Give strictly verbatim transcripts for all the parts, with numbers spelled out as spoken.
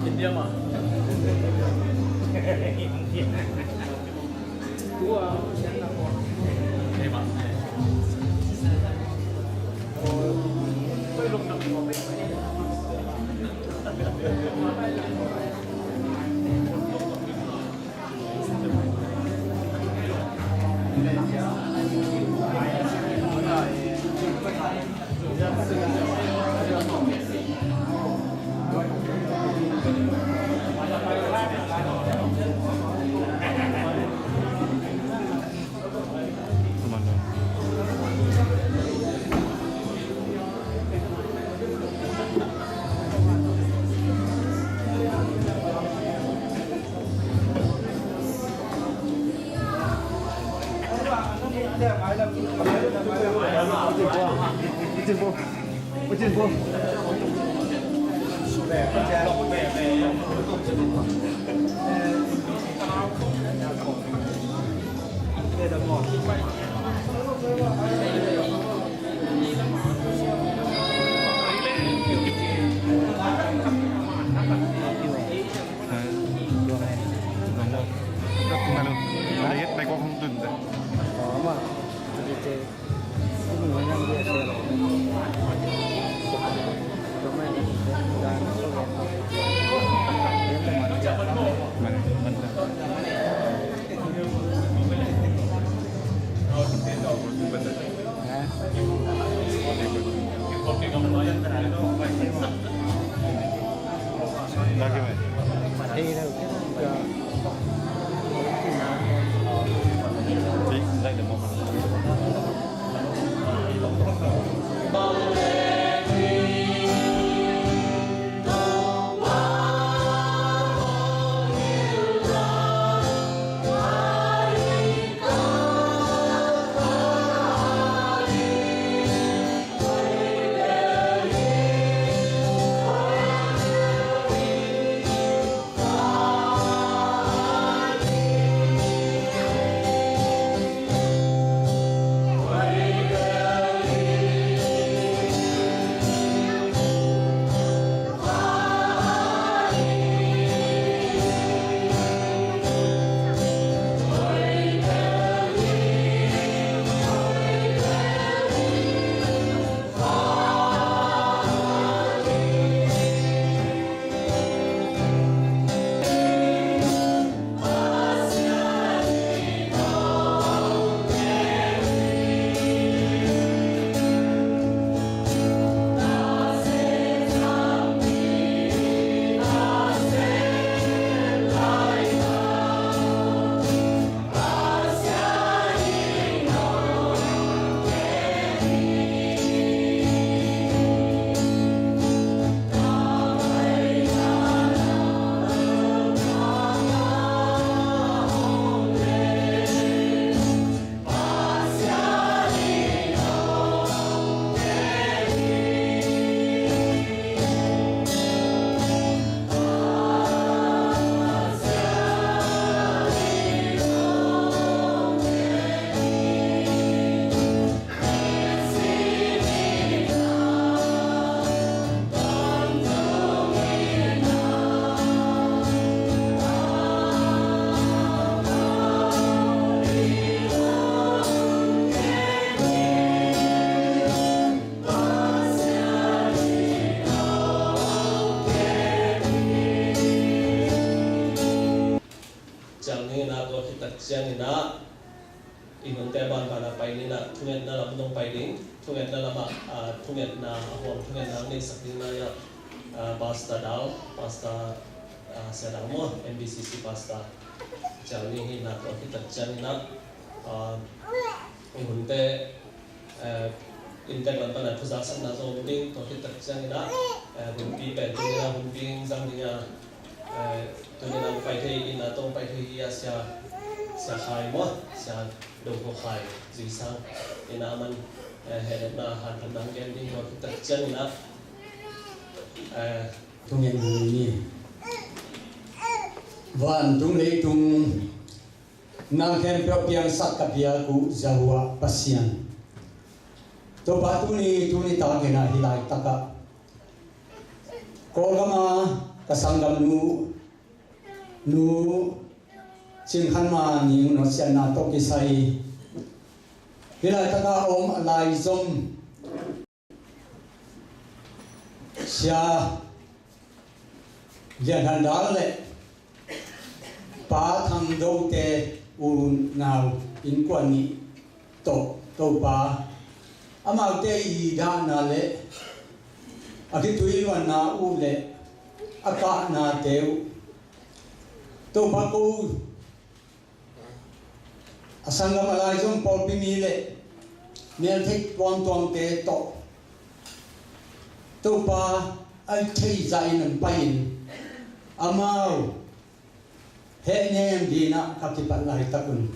India mah. Ciang ni in ah, tua khit tak ciangin ah, i hunte banban a pai ni in ah, thungetna lam dong pai ding, thungetna lamah, ah, thungetna a huam, thungetna a neisak ding lai ah, ah, Pastor Dau, Pastor, ah, Sia Dau maw, M B C C Pastor. Ciang ni hi in ah, tua khit tak ciangin ah, ah, i hunte, eh, inntek lam pan a thuzaksakna zong om ding, tua khit tak ciangin ah, eh, hunpi pen tuni in ah hunpi zang ding a, eh, tuni in ah hong pai thei, inn ah tawh hong pai thei hi a, Sia, Sia Khai maw, Sia Do Kho Khai, Zui Sang, inn ah a man, eh, hehnepna, hanthotna hong gen ding, tua khit tak ciangin ah, eh, Thungen ni. Vantung leitung na khempeuh piangsak ka biak uh Jehovah Pasian, Topa, tuni, tuni takin ah hih laitak ah Kawlgam a ka sanggamnu, Nu Cing Khan Mani nunsiatna tawh kisai, hih laitaka om a laizom Sia Lian Khan Dal le Pa Thang Do te unau innkuan nih tawh Topa, amaute i dahna le a khitui luanna uh le a kahnate uh, Topa, ko a sanggam a laizom pawlpi mi le meltheih tuamtuamte tawh Topa, a theih zah in hong pai-in amau hehnem dingin ka kipat laitak un.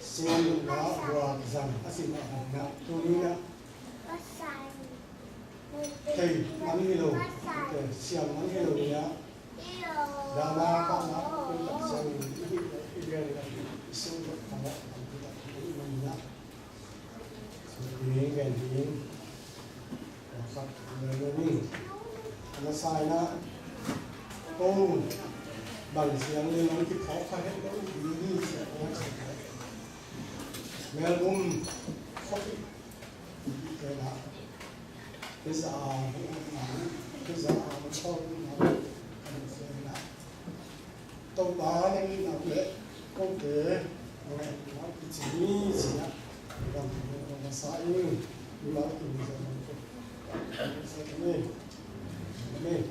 Sinam na hua zang a si mah bangin ah tuni-in ah thei man hi lo, siam man hi lo in ah, dahna kahna pen tak ciangin i hih i gel i sung vet khawng ah tampi tak i hih manin ah, suk ding gen ding. Khat, a masa in ah ko bang siang le man kiphawk kha het lo ding hi, sia ko. Melbourne khawpih te na, pizza a hong om na, pizza a hong om na, Topa na itna le kote na ngaihna kici ni ci-in ah, masa in, mimal kin sa ko. Amen. Amen.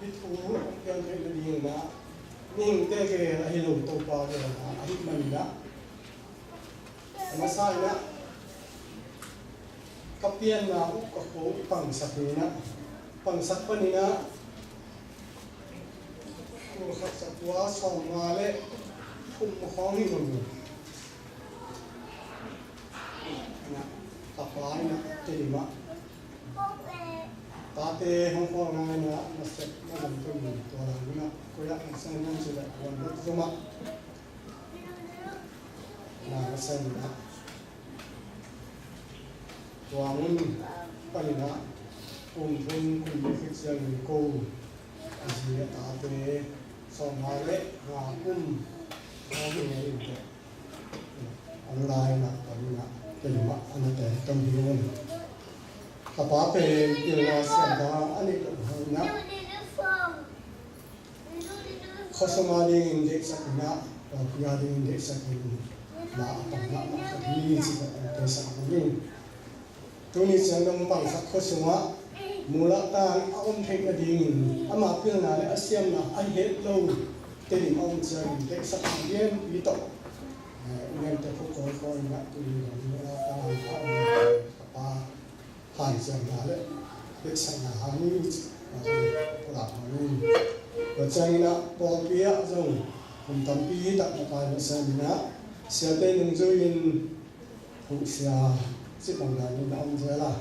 Hih thu hong piang theih nadingin ah, mihingte gel ahi lo, Topa gel ahih manin ah, a masa in ah ka pianna uh ka kho uh pangsak in ah, pangsak panin ah, tul khat za kua sawmnga le thum khawng hi lo. Ka pa in ah Tedim ah tate hong khawl ngai in ah, na sep na zang tum in, tua lai in ah koi ah na sep hiam cih leh Wanluk zom ah na sep in ah, tua mun panin ah kum thum kum li khit ciangin ko a zi a tate sawmnga le nga kum hong hi ngei in teh. Online ah, online ah, keimah a nate tom hi un. Ka pa pen pilna siamna a neih loh hangin ah, khuasung a dingin deihsak in ah, pawlpi a dingin deihsak in, na a pang mahmah khat hi ci-in ah ong teisak hi. Tuni ciang dong pangsak khuasung ah mulak tang a om theih nadingin ama pilna le a siamna a het lo Tedim a om ciangin deihsak lianpi tawh, eh, i nente khua kawikawi in ah tuni dong mulak tang a om ka pa hanciamna le deihsakna hang hi ci-in ah pulak hang hi. Tua ciangin ah pawlpi ah zong kum tampi tak na pai nasem in ah siate nungzui in, Pu Sia cih bang dan in a om zel a,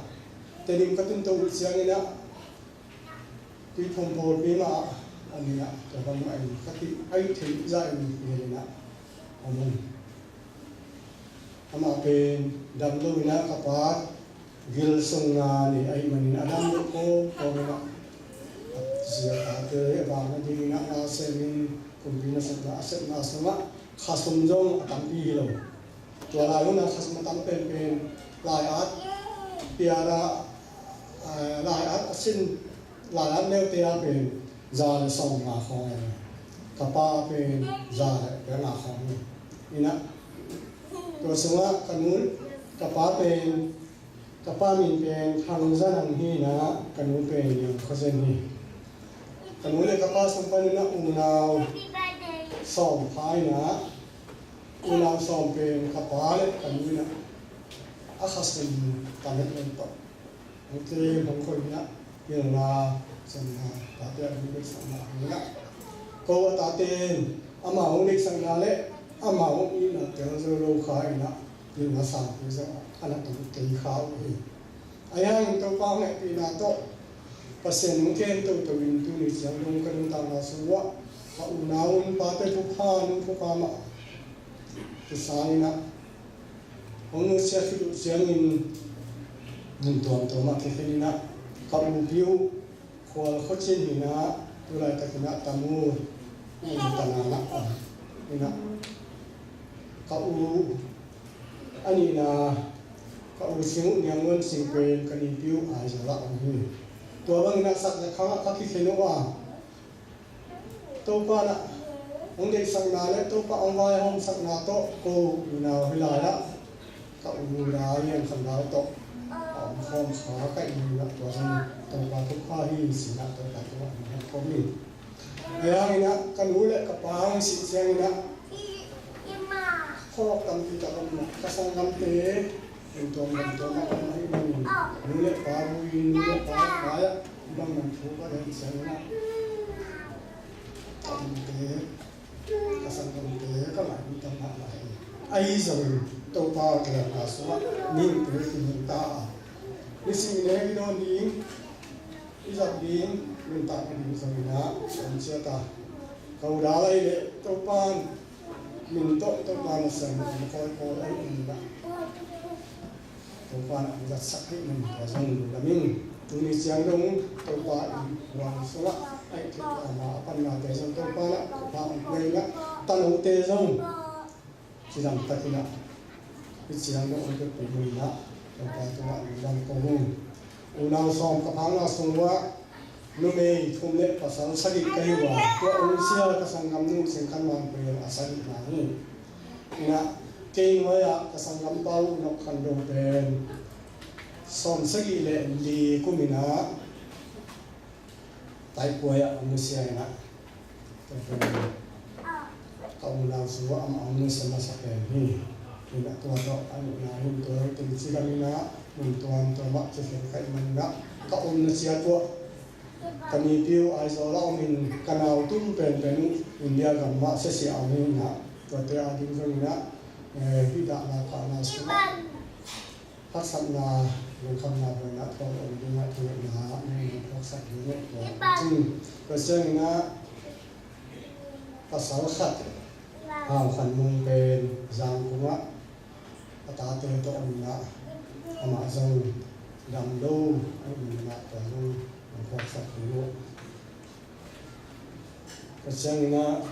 Tedim ka tun to uh ciangin ah Tuiphum pawlpi mah ah a ni ah, tua bangmah in ka tih a hih theih zah in ngen in ah a om. Amah pen dam lo in ah ka pa gil sungna nei ahih manin a dam lo kawkaw in ah, a zi a tate a vak nadingin ah na sem in, kumpi nasepna a sepna sungah khasum zong a tampi hi lo. Tua lai hun a khasum a tam penpen lai-at piara, eh, lai-at a sin, lai-at neute a pen za le sawmnga khawng hi. Ka pa pen za le pianna khawng hi. In ah tua sungah ka nu, ka pa pen, ka pa min pen Thang Za Nang hi in ah, ka nu pen Niang Khua Zen hi. Ka nu le ka pa sung panin ah unau sawm pha in ah, unau sawm pen ka pa le ka nu in ah a khasum tam het lo tawh hong tlem hong khoi in ah, pilna siamna tate a hong deihsakna hang in ah, ko a tate in amau hong deihsakna le amau hong itna tel zo lo kha in ah, Ding a sangpi zong a na tung kei kha uh hi. Ahi hangin Topa hong hehpihna tawh Pasian hong khen toto in tuni ciang dong ka nuntakna sung uah ka unau un pate thupha nu thupha mah kisangin ah hong nusia khit uh ciangin mun tuamtuam ah kikhen in ah ka upi uh Khual Khua Cin hi in ah, tu laitakin ah Tamu, Tamu Tanan ah om in ah, ka u a nihna, ka u Cing uh Niang Luan Cing pen ka nipi uh Aizawl ah om hi. Tua bangin ah sak le khang ah ka kikhen uh a, Topa in ah hong deihsakna le Topa hong vaihawmsakna tawh ko unau hi lai ah ka u Dal Lian Khan Dal tawh a omkhawm kha ka hi in ah, tua zong Topa thupha hi ci in ah Topa tungah hong hawm khawm hi. Ahi hangin ah ka nu le ka pa hong sih ciangin ah phawk tampi tak om in ah ka sanggamte, Ken tuam gam tuam a om ahih manin nu le pa vui, nu le pa vai ah bangmah thu ka gen ciangin ah ka umte, ka sanggamte ka ngaihnung tam mahmah hi. Ahi zongin Topa a kilamna sungah mihingte kihing ta a, nisim in hong kidawn ding, i zat ding, nuntakna ding zongin ah ka um ciat a, ka u Dal ahih leh Topa in min tawh Topa nasem in kawikawi a um in ah Topa in ah hong zatsak ahih manin tua zong lungdam ing. Tuni ciang dong Topa in huang sungah a hih theih ama a pannate zong Topa in ah thupha hong pia in ah, tanote zong cidam takin ah hih ciang dong hong pia pih manin ah Topa tungah lungdam ko ung. Unau sawm ka phakna sung uah numei thum le pasal sagih ka hi uh a, tua a nusia ka sanggamnu Cing Khan Mang pen a sagihna hi. In ah kei nuai ah ka sanggampa uh Nok Khan Do pen sawm sagih le li kum in ah Taikuai ah a nusia in ah, tua pen ka unau sung uah amah hong nusia masa pen hi. In ah tua tawh a nuhna hi. Tua teng cidam in ah mun tuamtuam ah kikhen ka hih manin ah ka omna ciat uah ka nipi uh Aizawl ah om in ka nau tum penpen uh India gam mah siasia a om hi in ah, tuate a ding zongin ah, eh, hih dah lakhahna sungah haksatna, lungkhamna, buaina thawl om dingah thungetna ah nong phawksak ding uh tua. Tua ciangin ah pasal khat Hau Khan Mung pen Zangkung ah a tate tawh om in ah, amah zong dam lo ahih manin ah tua zong nong phawksak ding uh. Tua ciangin ah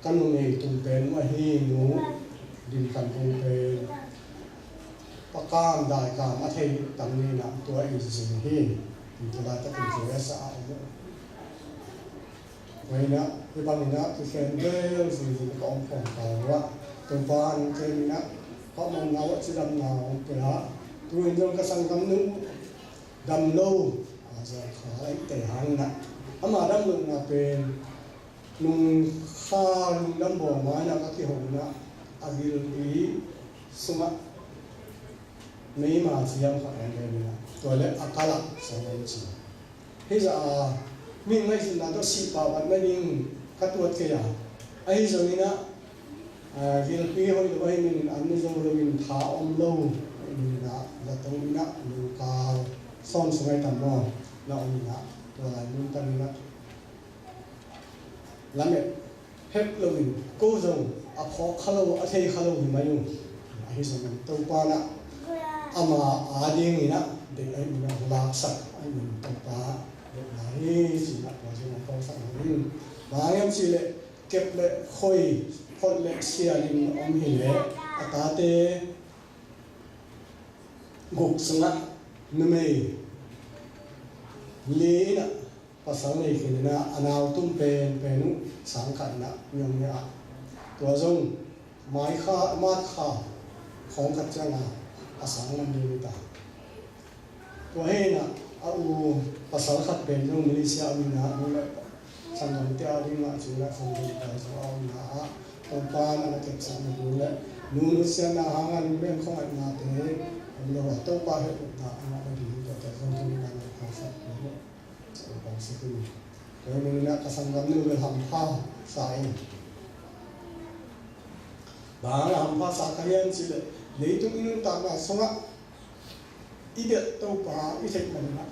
ka numei tum pen uh ahi nu Dim Khan Tung pen pakam daikam a thei tam ni in ah tua i zin hi. Tua laitakin U S A ah om uh. Tua in ah hih bangin ah kikhen vel zingzing ka om khawm kal uh ah Topa in kem in ah ka omna uah cidamna hong pia a, tu-in zong ka sanggamnu dam lo a, zawhkha a ite hangin ah ama dam lohna pen nung kha lungdam bawl ma in ah ka kiho in ah a gilpi sungah meima ciam khat hong gen in ah tua leh a kal ah sawm hong ci. Hih zah a mi ngaihsutna tawh sih pahpah nading ka tuat kei a, ahi zongin ah, ah, gilpi hoih lo ahih manin an ne zo loin tha om lo ahih manin ah zato in ah lungkal sawm sung ai tam maw na om in ah tua lai mun pan in ah lamet hep loin ko zong a phawk kha lo, a thei kha lo hi mai uh. Ahi zongin Topa in ah ama adingin ah deih ahih manin ah laksak ahih manin Topa deihna hi ci-in ah tua zong a phawksak lo in. Bang hiam cih leh kep le khoi, phot le sial in om hi leh a tate guk sungah numei li in ah pasal nei khin in ah a nau tum penpen uh sang khat in ah mi hong ne ah, tua zong mai kha, mat kha khawng khat ciang a a sang man ding hi ta. Tua hi in ah a u pasal khat pen zong Malaysia a om in ah nu le sanggamte a ding ah ci-in ah sanggamte zong a om in ah Topa in a na kepsak nading le nu nusiatna hang a nu le khua ngaihnate om lo a Topa hehpihna a ngah nading tuate zong tuni in ah na phawksak ding uh. Tua hi manin ah ka sanggamnu bel hampha sa ing. Bang hang hampha sa ka hiam cih leh, leitung i nuntakna sungah i biak Topa i theih manin ah,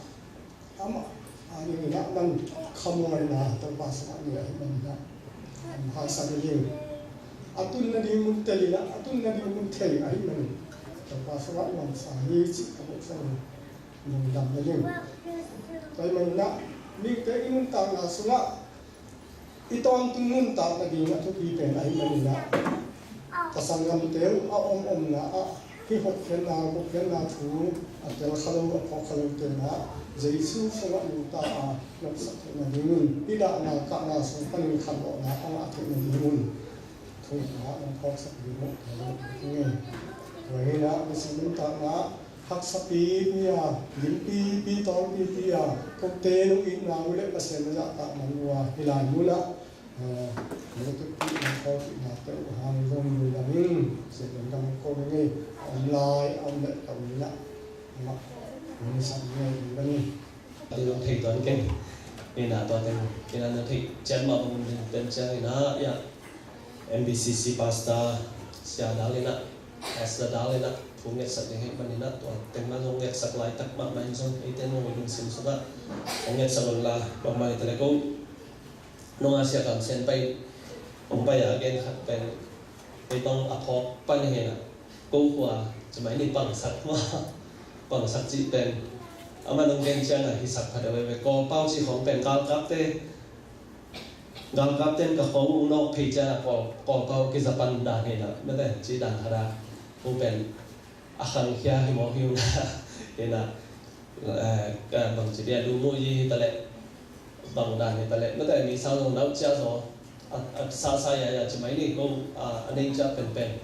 amah a dingin ah man khamuanna Topa sungah nei ahih manin ah, hampha sa ding, a tunna ding mun tel in ah, a tunna ding mun thei ahih manin Topa sungah nuamsa hi cih ka muhsak in, lungdam na ding. Tua ahih manin ah, mite i nuntakna sungah i tawntung nuntak nading a thupi pen ahih manin ah, ka sanggamte uh a om omna ah hih hotkhiatna, gupkhiatna thu a tel kha lo, a phawk kha lote in ah Jesu sungah nuntak a nopsak theih nadingun, i dahna kahna sung panin khanlawhna a ngah theih nadingun, thu in ah nong phawksak ding uh ka lungdam ing. Tua hi in ah, misi nuntakna haksapipi a, limpipi, tawlpipi a, kote nong itna uh leh Pasian na zahtak man uh a, hih lai munah, eh, nong tutpih, nong khawlpihna teh uh hang zong lungdam ing. Pasian lungdam ko ing ei. A om lai, a om leh ka um in ah, amah nong nisak ing ei, lungdam ing. Tua teng nong thei tuan keng. Ina tua teng, ina nong thei ciat mah bang un pen ciang ina, ia, M B C C pastor sia dal ina, pastor dal ina thu ngetsak ding ahih manin ah, tua teng mah zong ngetsak laitak mahmah in zong, eite nong lungsim sungah hong ngetsak un la, bangmah hi ta leh ko. Nong a sia Kam Sen pai, hong pai a gen khat pen, ei bang a phawk pan hi na, ko khua ci mai ni, pangsak mah, pangsak cih pen, amah nong gen ciang a hisak pha deuh veve. Kawlpau cih khawng pen galkapte, galkapte in ka khawng ung nawk phei ciang a Kawl, Kawlpau kiza pan dan hi na, mate, cih dan khat a, ko pen a khangkhia hi mawk hi ung na, hi na, eh, ka bangci dia, lu mu yi hi ta leh, bang dan hi ta leh, mate, mi sau zong nau cia zaw, a, a sa sa ya ya ci mai ni ko, a, a nei cia penpen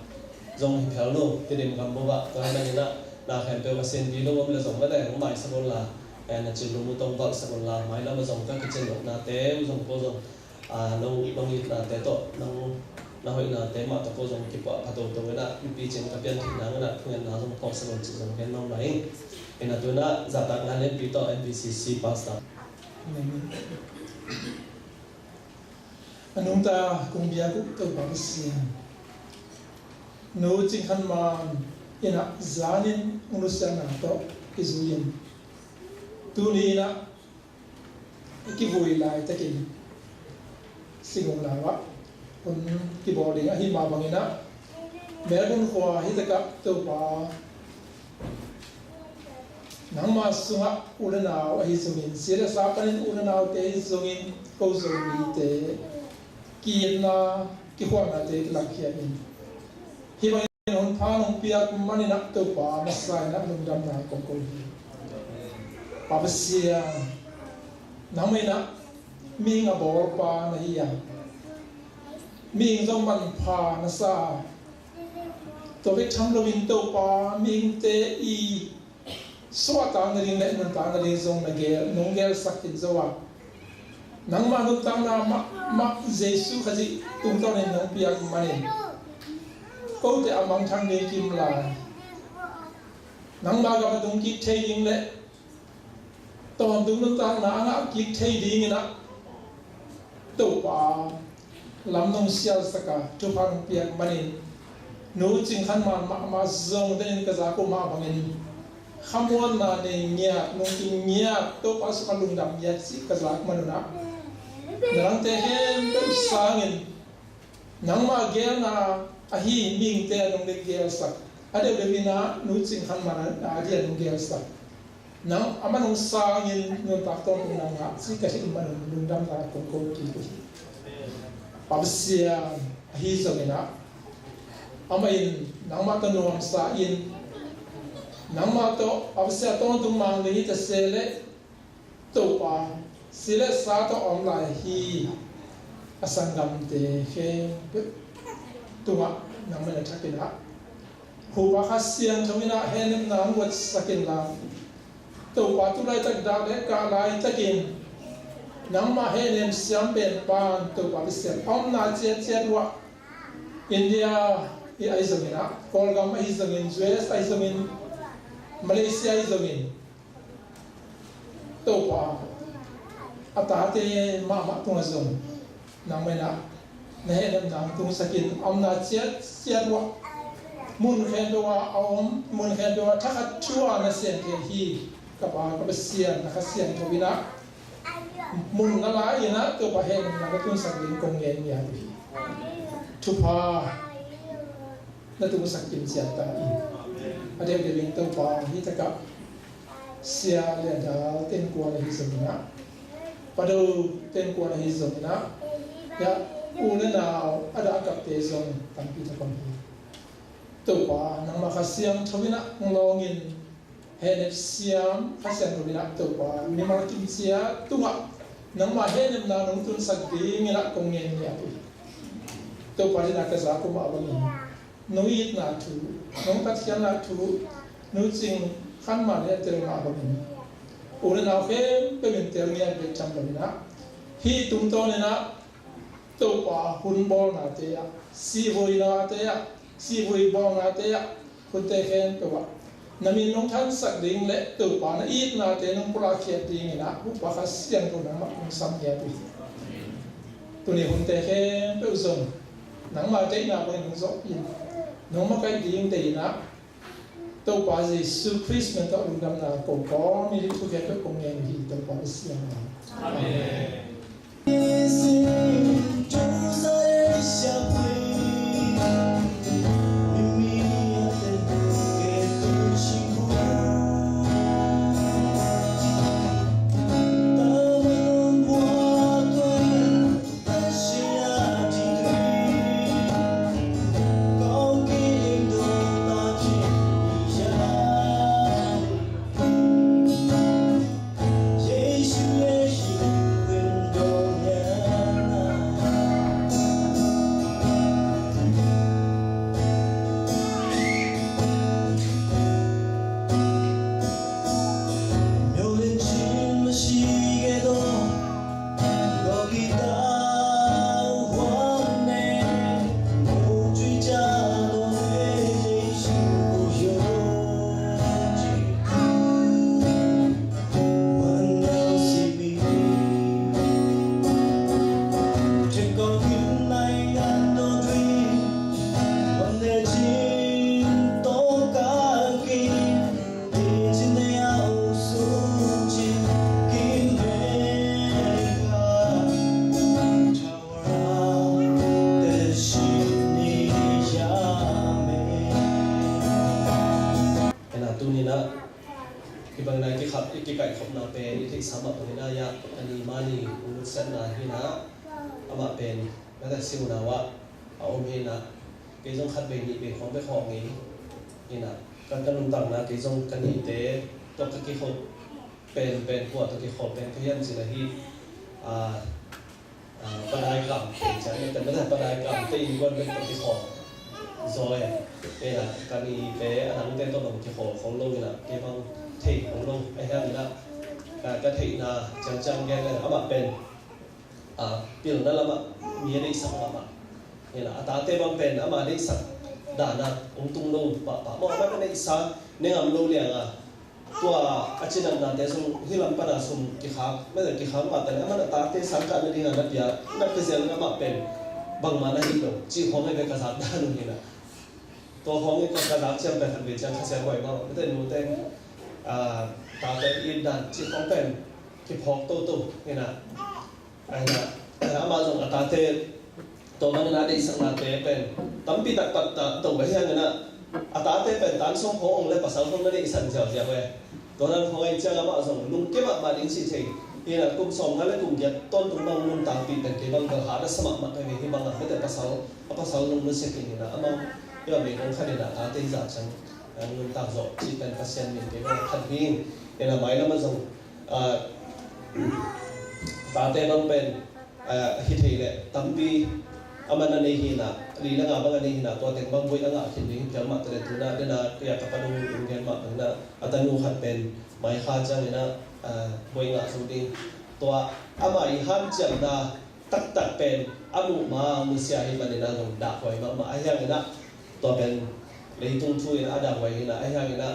zong hi phial no, Tedim gam bo ba, tua hi na hi na, na khempeuh a sen bi lo om leh zong, mate, hong maisak un la, eh, na cin lu mu tong valhsak un la, mailam a zong ka kicin lo na te uh zong ko zong, a, nong, nong itnate tawh, nong, na hoihnate mah tawh ko zong kipuah pha toto in ah, mipi cing ka pian theih nang in ah, thungetna zong phawksak un cih zong gen nuam lai ing. In ah tu in ah, zahtakna lianpi tawh M B C C pastor. A nungta kong biak uh Topa Pasian, Nu Cing Khan Man in ah zanin hong nusiatna tawh kizui in, tuni in ah i kivui laitakin Singkung lau ah hun kibawl ding ahih mah bangin ah, Melbourne khua hi takah Topa, nangma sungah u le nau ahi zongin, sia le sa panin u le naute ahi zongin, ko Zomite ki-itna kikhualnate kilangkhia in, hih bangin hun pha nong piak manin ah Topa, masa in ah lungdamna kong ko hi. Pa Pasian, nangmah in ah mihing a bawlpa na hi a, mihing zong manpha na sa a, tua bek tham loin Topa, mihingte i suahtak nading le nuntak nading zong na gel, nong gelsak khin zo a, nangma nuntakna mahmah Jesu Khazih tungtawnin nong piak manin, kote a mangthang ding kim lai, nangma gam a tung kik thei ding le tawntung nuntakna a ngah kik thei dingin ah, Topa, lam nong sialsak a, thupha nong piak manin, Nu Cing Khan Man mahmah zong denin ka zak uh mah bangin, khamuanna nei ngiat, lungkim ngiat, Topa sungah lungdam ngiat cih ka zak man un ah, na dangte khempeuh sangin, nangma gelna ahi mihingte a nong gelsak, a deuhdeuh in ah Nu Cing Khan Man a dia nong gelsak, nang amah nong sangin nuntak tawntung nang ngah cih ka hilh man un lungdamna kong ko kik uh hi. Pa Pasian, ahi zongin ah, amah in nangmah tawh nuamsa in, nangmah tawh, Pa Pasian, tawntung mang ding hi ta se leh, Topa, si le sa tawh a om lai hi a sanggamte khempeuh tungah nangmah in a thak in ah, Hupa Kha Siangtho in ah hehnemna hong guatsak in la, Topa, tu laitak dah le kah laitakin nangmah hehnem siam pen pan, Topa Pasian, a omna ciatciat uh ah, India ahi zongin ah, Kawlgam ahi zongin, U S ahi zongin, Malaysia ahi zongin, Topa, a tate mahmah tungah zong nangmah in ah na hehnemna hong tungsak in, a omna ciatciat uah mun khempeuh ah a om, mun khempeuh ah thakhat thu-a na sem thei hi. Ka Pa, ka Pasian, na Kha Siangtho in ah mun na la in ah Topa hehnemna na tunsak ding kong ngen ngiat uh hi. Thupha na tungsak kim ciat ta in. A deuhdeuh in Topa, hi takah Sia Lian Dal tenkuan ahi zongin ah, Pa Do tenkuan ahi zongin ah, ya, u le nau a dah a kapte zong tampi tak om hi. Topa, nangmah Kha Siangtho in ah hong lawng in, hehnep siam Kha Siangtho in ah Topa, mimal kim ciat tungah nangmah hehnepna nong tunsak dingin ah kong ngen ngiat uh hi. Topa, hi-in ah ka zak uh mah bangin nong itna thu, nong tatkhiatna thu, nu Cing Khan Mah in a tel mah bangin, u le nau khempeuh in tel ngiat bek tham lo in ah, hih tungtawn in ah Topa, hun bawlnate ah, sihvuinate ah, sihvui bawlnate ah, hunte khempeuh ah na min nong thansak ding le Topa, na itnate nong pulak khiat dingin ah, Topa, Kha Siangtho nangmah nong sam ngiat uh hi. Tuni hunte khempeuh zong nangmah deihna bangin nong zawh in, nong makaih ding deih in ah, Topa Jesu Khrist min tawh lungdamna ko kawm in, hih thu khempeuh kong ngen uh hi, Topa Pasian aw. Amen. Ena, tuni-in ah, kibang nai kikhap, i kikaihkhopna pen i theihsa mah bangin ah, ya, a ni mah ni, u Lut Sian na hi-in ah, amah pen, na ta siu na wah, a om hi-in ah, kei zong khat vei nih vei khawng bek hawh ngei hi-in ah, kan, ka nuntakna, kei zong ka nihte tawh ka kikhop pen, pen kua tawh kikhop pen ka hiam cih leh hi, ah, ah, Pa Dai Kam, pen ciang, pen, pen, Pa Dai Kam te innkuan pen tawh kikhop zaw e. Pen ah, ka nihte a nangte tawh bang kikhop khong lo in ah, kei bang thei khong lo, a hiam in ah, ah, ka theihna ciangciang gen le amah pen, ah, pilna lamah mi a deihsak mahmah. Hi-in ah, a tate bang pen ama deihsak dan ah hong tung lo pahpah. Mawh a na neihsa ne ngam lo liang a, tua a cinatnate zong hih lam pan a sum kikhak, mah kikhak mah ta leh, aman a tate sangkah nading a na pia, na pia zel in amah pen bangmah na hi lo cih khawng hi ve ka zak dan uh hi-in ah. Tua khawng hi ka, ka zak ciang pen khat vei ciang Kha Siangtho huai mah, mite nute, ah, tate it dan cih khawng pen kiphawk toto hi-in ah. Ahi-in ah, amah zong a tate tua bangin a deihsaknate pen tampi tak pat ta to, ahi hangin ah, a tate pen tan sawm khawng ong leh pasal khawng na deihsak ziauziau e. Tua dan khawng ahih ciang amah zong lungkia mahmah ding ci thei. Hi-in ah, kum sawmnga leh kum giat tawntung bang nuntakpih pen kei bang bel hat a sa mahmah ka hi ve, hih bang ah, mite pasal, a pasal zong nusia kei hi-in ah, amah, hi-a, meigong khat in ah tate zah ciang, ah, nuntak zawh cih pen Pasian min kei bang khat hi. Hi-in ah, mailam ah zong, ah, tate bang pen, ah, hi thei leh tampi a man a nei hi-in ah, li le nga bang a nei hi-in ah, tua teng bang buai a ngah khin ding hi phial mah ta leh, tu-in ah, den a, kei a ka pa dong in gen mah bangin ah, a tanu khat pen mai kha ciangin ah, ah, buai ngah zo ding. Tua ama i hanciamna taktak pen a muh ma musia hi manin ah zong dahhuai mahmah, ahi hangin ah tua pen leitung thu in a dahhuai hi-in ah, ahi hangin ah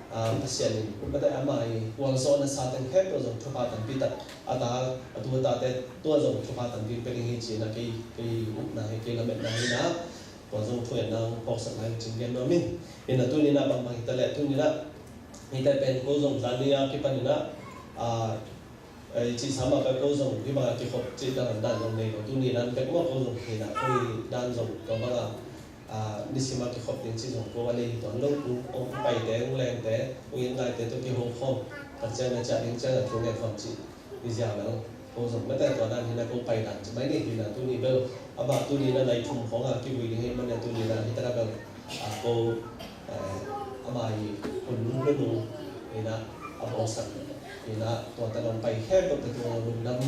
Ah, Pasian in, mate ama i kualzawhna sa teng khempeuh zong thupha tampi tak a ta, a tu a tate tua zong thupha tampi pia ding hi ci-in a kei, kei upna hi, kei lametna hi na, tua zong thu en nang phawksak lai cing gen nuam in. Ina tuni na bangbang hi ta leh tuni na, hi ta pen ko zong zan ni a kipan ina, ah, Eh, i cih sa mah bek ko zong hih bangah kikhop cih dan dan zong nei lo. Tuni dan bek mah ko zong hi na, ko i dan zong tua bangah, ah, nisim a kikhop ding cih zong ko a nei hi tuan lo. Kong, kong paite, kong lengte, kong inngaite tawh kiho khawm, tak ciang na ciah ding ciang a thu ngen khawm cih i ziau lo. Ko zong mate tua dan hi na, ko pai dan ci mai ni hi na, tuni bel a bah tuni na nai thum khawng a kivui ding hi mah na, tuni na hi ta ka bel. A ko, eh, ama i hun hun ina a bawlsak ina tua ta dong pai khempeuh te tua lungdam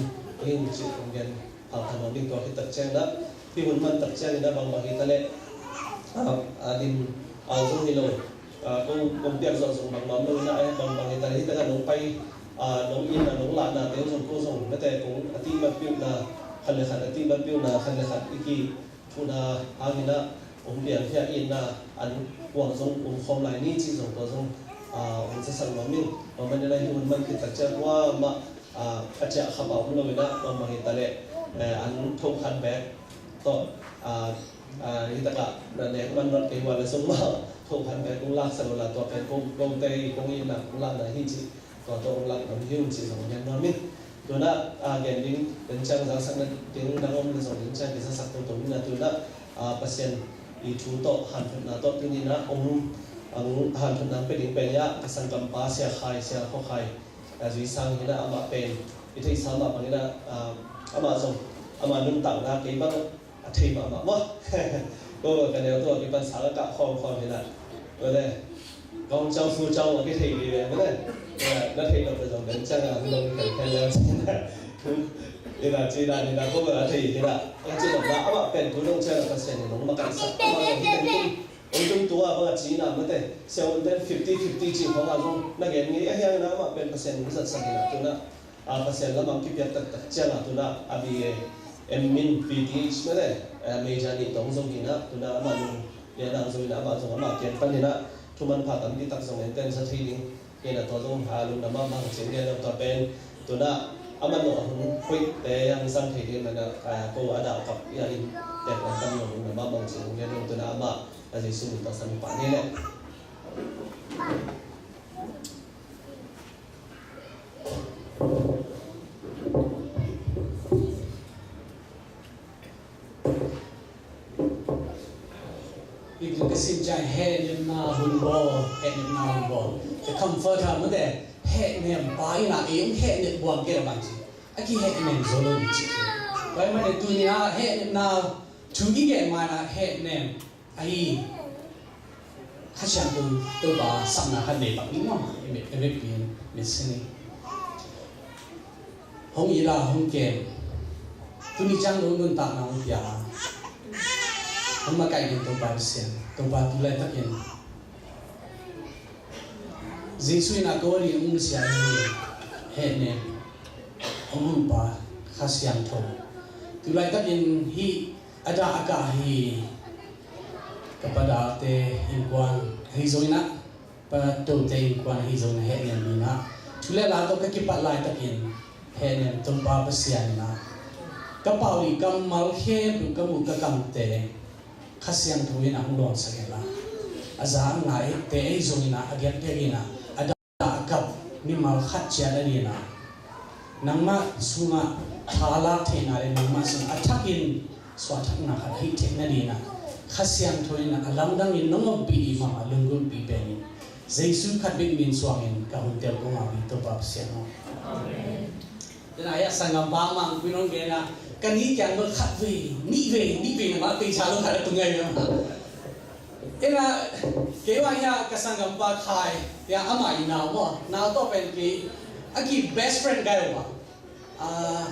ing ci kong gen pha pha nuam ding tua hi tak ciang na hi hun man tak ciang ina bangbang hi ta leh, ah, a lim a zong hi lo, ah, kong, kong piak zawh zong bangmah om lo ina, eh, bangbang hi ta leh hi tak a nong pai, ah, nong inn a nong lahna te zong ko zong mate kong a tih bat piuhna khat le khat, a tih bat piuhna khat le khat i ki thuna hangin ah hong piang hi a, inn ah an kuang zong um khawm lai ni cih zong tua zong, ah, hong zasak nuam ing. Tua manin ah hih hun man khit tak ciang kuamah, ah, a ciah khap a om lo in ah, kuamah hi ta leh, eh, an tho khat bek tawh, ah, ah, hi takah na nek man not kei hua le zong mah tho khat bek kong laksak lo la, tua pen kong, kong tei kong inn ah kong lakna hi cih tua tawh hong lak dam hi un cih zong gen nuam ing. Tuna, ah, gen ding den ciang zasak na ding dang om le zong den ciang kizasak toto ing a tuna, ah, Pasian i thu tawh hanthotna tawh tuni na hong, hong hanthotna hong pia ding pen hi a, ka sanggampa Sia Khai, Sia Khaw Khai, ah, zui sang hi na amah pen i theihsa mah bang hi na, ah, amah zong amah nuntakna kei bang a thei mahmah maw? Ko ka neu tua kipan sang a kah khawm khawm hi na. Ko le kong cau su cau a kithei hi le ko le. Na thei lo ka zong den ciang a hong dong khen khen lem ci na. Hi na ci na hi na ko a thei hi na. Ka ci lo na amah pen tu dong ciang a Pasian in hong makaihsak amah hong hi ten tung. Hong tung tua bang a ci na mate. Sia un ten fifty fifty ci khawng a zong na gen ngei a hiang na amah pen Pasian hong zatsak hi na tu na. Ah, Pasian lamah kipiak taktak ciangah tuna a B A, M min, P T H mene, eh, major nih tawng zong hinah tuna amah nung lianang zong hinah amah zong amah kiang pan hinah thuman pha tampi tak zong en ten sa thei ding hinah tua zong ha lungdam mahmah hong cing lian lo tua pen tuna amah nung a hun hoihte hong zang thei ding manah, ah, ko a dah kap ia in tek lam pan lo lungdam mahmah hong cing lian lo tuna amah a Jesu min tawh sa mi pah ni leh. Biblia ka sim ciang hehnepna hun bawl, hehnepna hun bawl. The Comforter mate, hehnem pa in a ei hong hehnep buang kei a bang ci. A kihehnem zo lo ni ci. Tua ahih manin tuni a hehnepna thu i gen ma in a hehnem ahi Kha Siangtho Topa sapna khat nei pak ding maw? I vekpi in mit sin in. Hong it a, hong kem. Tuni ciang nuntakna hong pia a, hong makaih ding Topa Pasian. Topa tu laitakin Jesu in a ko a ding hong nusia hi. Hehnem, hong hun pa, Kha Siangtho. Tu laitakin hih a dah a kah hi. Ka pa Dalte innkuan ahi zongin ah, pa Tote innkuan ahi zongin ah hehnem in ah thu le la tawh ka kipat laitakin hehnem Topa Pasian in ah ka pau ding kammal khempeuh ka muh ka kamte Kha Siangtho in ah hong dawnsak hen la, a za a ngaite ahi zongin ah a giapiak in ah a a kap mimal khat ciat a ding a, nangmah sungah tha lak theihna le nangmah sungah a thakin suahthakna khat a hih theihna ding a, Kha Siangtho in a lamdangin nong ompih ding mahmah lunggulhpih pen in Jesu khat bek min suangin ka hun tel kong au hi Topa Pasian aw. Amen. Tena hiah sanggampa mangpui nong gen a, ka ni kiang bel khat vei, nih vei, nih vei na mah pei sa lo khat a tung ngai na. Ina, kei wa hiah ka sanggampa Khai, hiah amah i nau maw, nau tawh pen kei a ki best friend kai wa. Ah,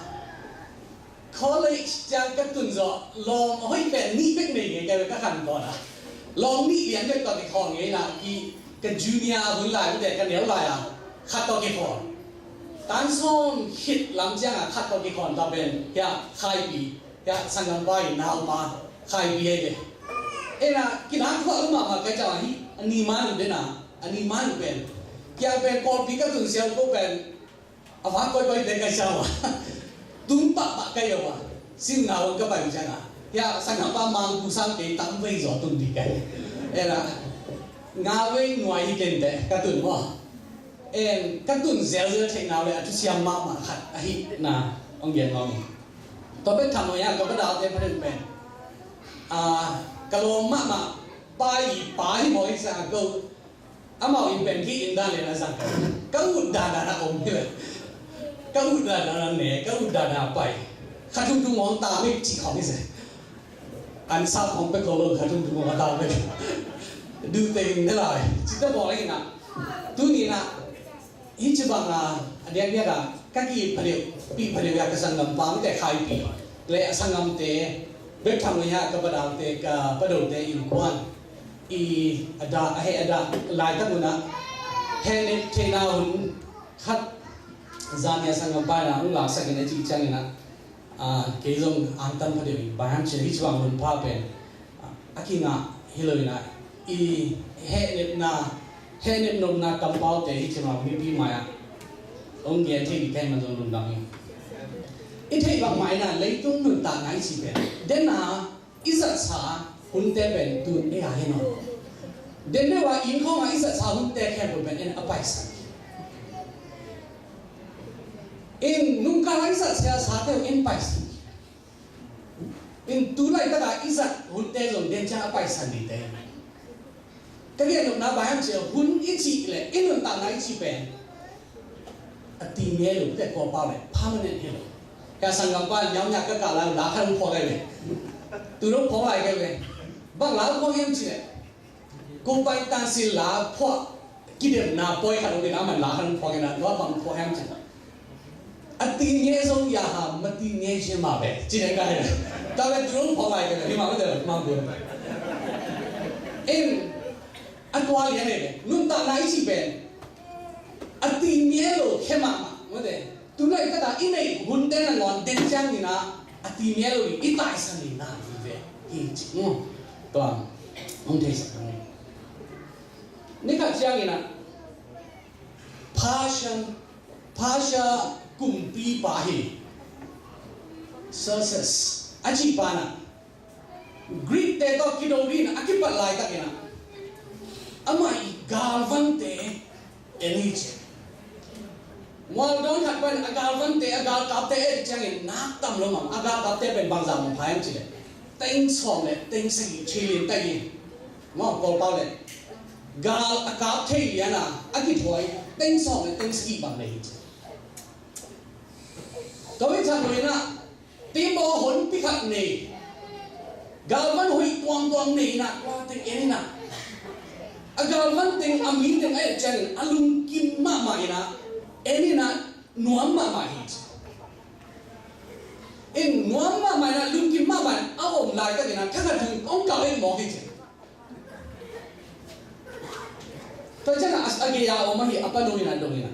college ciang ka tun zawh lawm a hoih pen nih bek nei ngei kai wa ka khan tawh na. Lawm nih lian bek tawh kikhawl ngei na ki ka junior hun lai mite ka neu lai a khat tawh kikhawl. Tan sawm khit lam ciang a khat tawh kikhawl ta pen hiah Khaipi. Hiah sanggampa i naupa Khaipi ahi ve. Ena kinakhuah lo mahmah kai ciang a hi a ni man uh dena A ni man pen, kiang pen kawlpi ka tun siau ko pen, a va koi koi te kai siau a. Tung pah pah kai a, sim na ong ka pai siang a. Ya, sang na pa mang ku sang kei tam vei zo tun di kai. Era, nga vei nuai hi ken te, ka tun mo. En, ka tun zel zel thei nau le, a tu siam ma ma khat, a hi na, ong gen mo. To pe tham mo ya, ka ba dau te pa den pen. A, ka lo ma ma, pa i pa hi mo i sa ko. Amau in pen ki in dan le na zang. Ka ut dan dan a om hi le. Ka ut dan dan a ne, ka ut dan dan a pai. Kha thum thum ong ta mi ci khong hi se. An sa khong pe ko lo kha thum thum ong ta mi. Du te in ne lai. Ci ta bo le na. Tu ni na. Hi ci bang a, a diak diak a. Ka ki pha liu, pi pha liu ya ka sanggam pa mi te khai pi. Le a sanggam te, bek tham lo ya ka ba dau te, ka ba dau te in kuan. I a dah, a heh a dah laitak hun ah, heh nep theihna hun khat zan nia sanggam pa in ah hong laksak in a cih ciangin ah, ah, kei zong angtang pha deuh in bang hiam cih leh hih bang hun pha pen, ah, a kingah hi lo in ah, i heh nepna, heh nep nopna kampaute hih bang mipi mai ah hong gen thei ding ka hih man zong lungdam ing. I theih bang mah in ah leitung nuntakna i cih pen den a i zatsa hunte pen tun ei a hi nawn. Den deuh a inn khawng a i zatsa hunte khempeuh pen en a paisan. In nungkal a i zatsa sate uh en paisan. In tu laitak a i zat hunte zong den ciang a paisan ding te. Ka gen nopna bang hiam cih leh hun i cih leh i nuntakna i cih pen a ti nge lo te ko pau le permanent hi lo. Ka sanggam pa nyau nyak ka kah lai la khan hong phuak ai ve. Tu dong phuak lai ka ve. Bang la hong phuak hiam cih leh ko pai tan sin la phuak kidemna poi khat hong ding a man la khan hong phuak in a lo bang phuak hiam cih leh. A ti nge zo ya ha, ma ti nge cia ma ve. Ci deng ka he. Ta ve tu dong phuak lai ka ve. Hi ma ma te ma bu. In a tua lian e ve. Nuntakna i cih pen a ti nge lo khe mahmah. Mate, tu laitak a i neih hunte nangawn den ciangin ah a ti nge lo i taisan in ah hi ve. Hi ci. Tua hong theisak hang. Ni khat ciangin ah Persian, Persia kumpipa hi Xerxes a cihpa in ah Greek te tawh kido dingin a kipat laitakin ah amah i galvante en hi ci. Mualdawn khat pan a galvante, a galkapte en ciangin nak tam lo mah, a galkapte pen bangzah mawk pha hiam cih leh teng sawm le teng sagih thilin teng in, maw, Kawlpau le gal a kap thei lian a a kithuai teng sawm le teng sagih bang le hi ci. Tua hi ciang lo in ah Timbaw honpi khat nei, galvan hoih tuamtuam nei in ah, tua teng en in ah, a galvan teng a mi teng a et ciangin a lungkim mahmah in ah, en in ah nuam mahmah hi ci. In nuam mahmah in ah lungkim mahmah in a om laitakin ah thakhat hong kap en mawk hi ci. Tua ciangin a, a gei a om ahi a panu in a dong in a,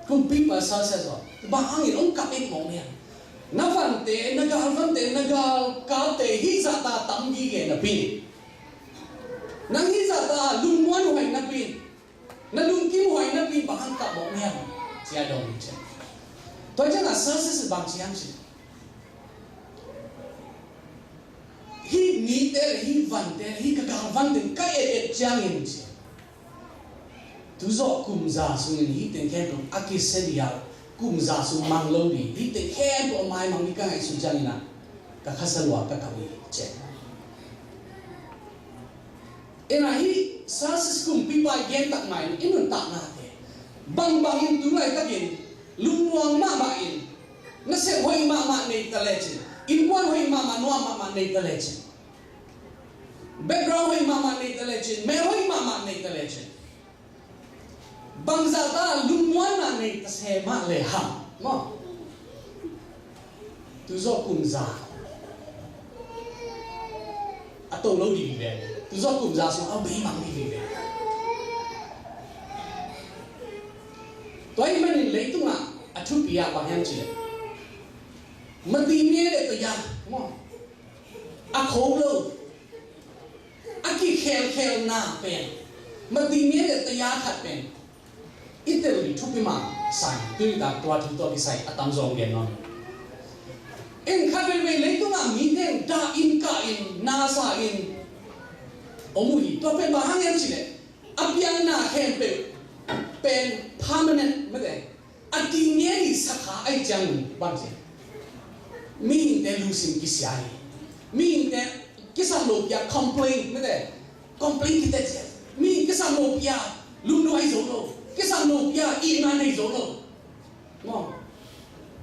kumpipa Xerxes aw, bang hangin hong kap en mawk hiam? Na vante, na galvante, na galkapte hih zahta tam gige napi in, nang hih zahta lungmuan huai napi in, na lungkim huai napi in bang hang kap mawk hiam? Ci a dong hi ci. Tua ciangin a Xerxes bang ci hiam ci. Hih mite le hih vante le hih ka galvan teng ka et et ciangin ci, tuzawh kum za sungin hih teng khempeuh a kisia ding a, kum za sung mang lo ding, hih teng khempeuh a maimang ding ka ngaihsut ciangin ah ka khasia lua ka kap hi ci. Ina hih Xerxes kumpipa i gen tak mah in i nuntaknate bangbang in tu laitakin lungmuang mahmah in, nasep hoih mahmah nei ta lecin, innkuan hoih mahmah, nuam mahmah nei ta lecin, background hoih mahmah nei ta lecin, mel hoih mahmah nei ta lecin, bangzah ta lungmuanna nei ta se mah le hang maw? Tuzawh kum za a to lo ding hi ve. Tuzawh kum za sung a beimang ding hi ve. Tua ahih manin leitungah a thupi ah bang hiam cih leh, mati nge le tua ya maw, a kho lo, a kikhelkhelna pen Mati nge le taya khat pen i tel ni thupi mah sa in, tuni tak tua thu tua kisai a tamzaw gen nuam. En khat veivei leitungah mite in dah in kah in na sa in om uh hi. Tua pen bang hang hiam cih leh a piang na khempeuh pen permanent mete, a ti nge ni sakha ahi ciangin bang ci, mihingte lungsim kisia hi. Mihingte kisam lo pia complain mete, complain kitet sia. Mihing kisam lo pia lungnuai zo lo. Kisam lo pia ihman nei zo lo. Maw,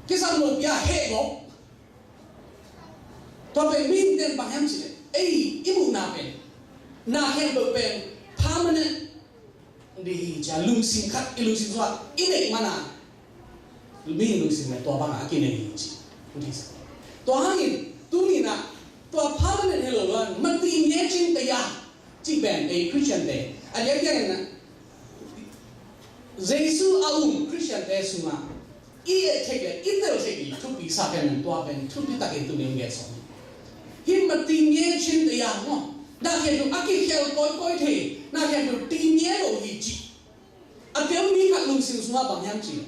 kisam lo pia heh gawp. Tua pen mihingte in bang hiam cih leh ei i muhna pen na khempeuh pen permanent ding hi cia lungsim khat i lungsim sungah i neih mana mihing lungsim le tua bangah a kinei hi ci. Tua hangin tuni-in ah tua permanent hi lo luan mati nge cin taya cih pen ei Christian te a diakdiakin ah Jesu a um Christian te sungah i et theih le i tel theih i thupi sa pen tua pen thupi takin tuni hong gen sawm hi. Hih mati nge cin taya maw, na khempeuh a kikhial kawikawi thei, na khempeuh ti nge lo hi cih a tel mi khat lungsim sungah bang hiam cih leh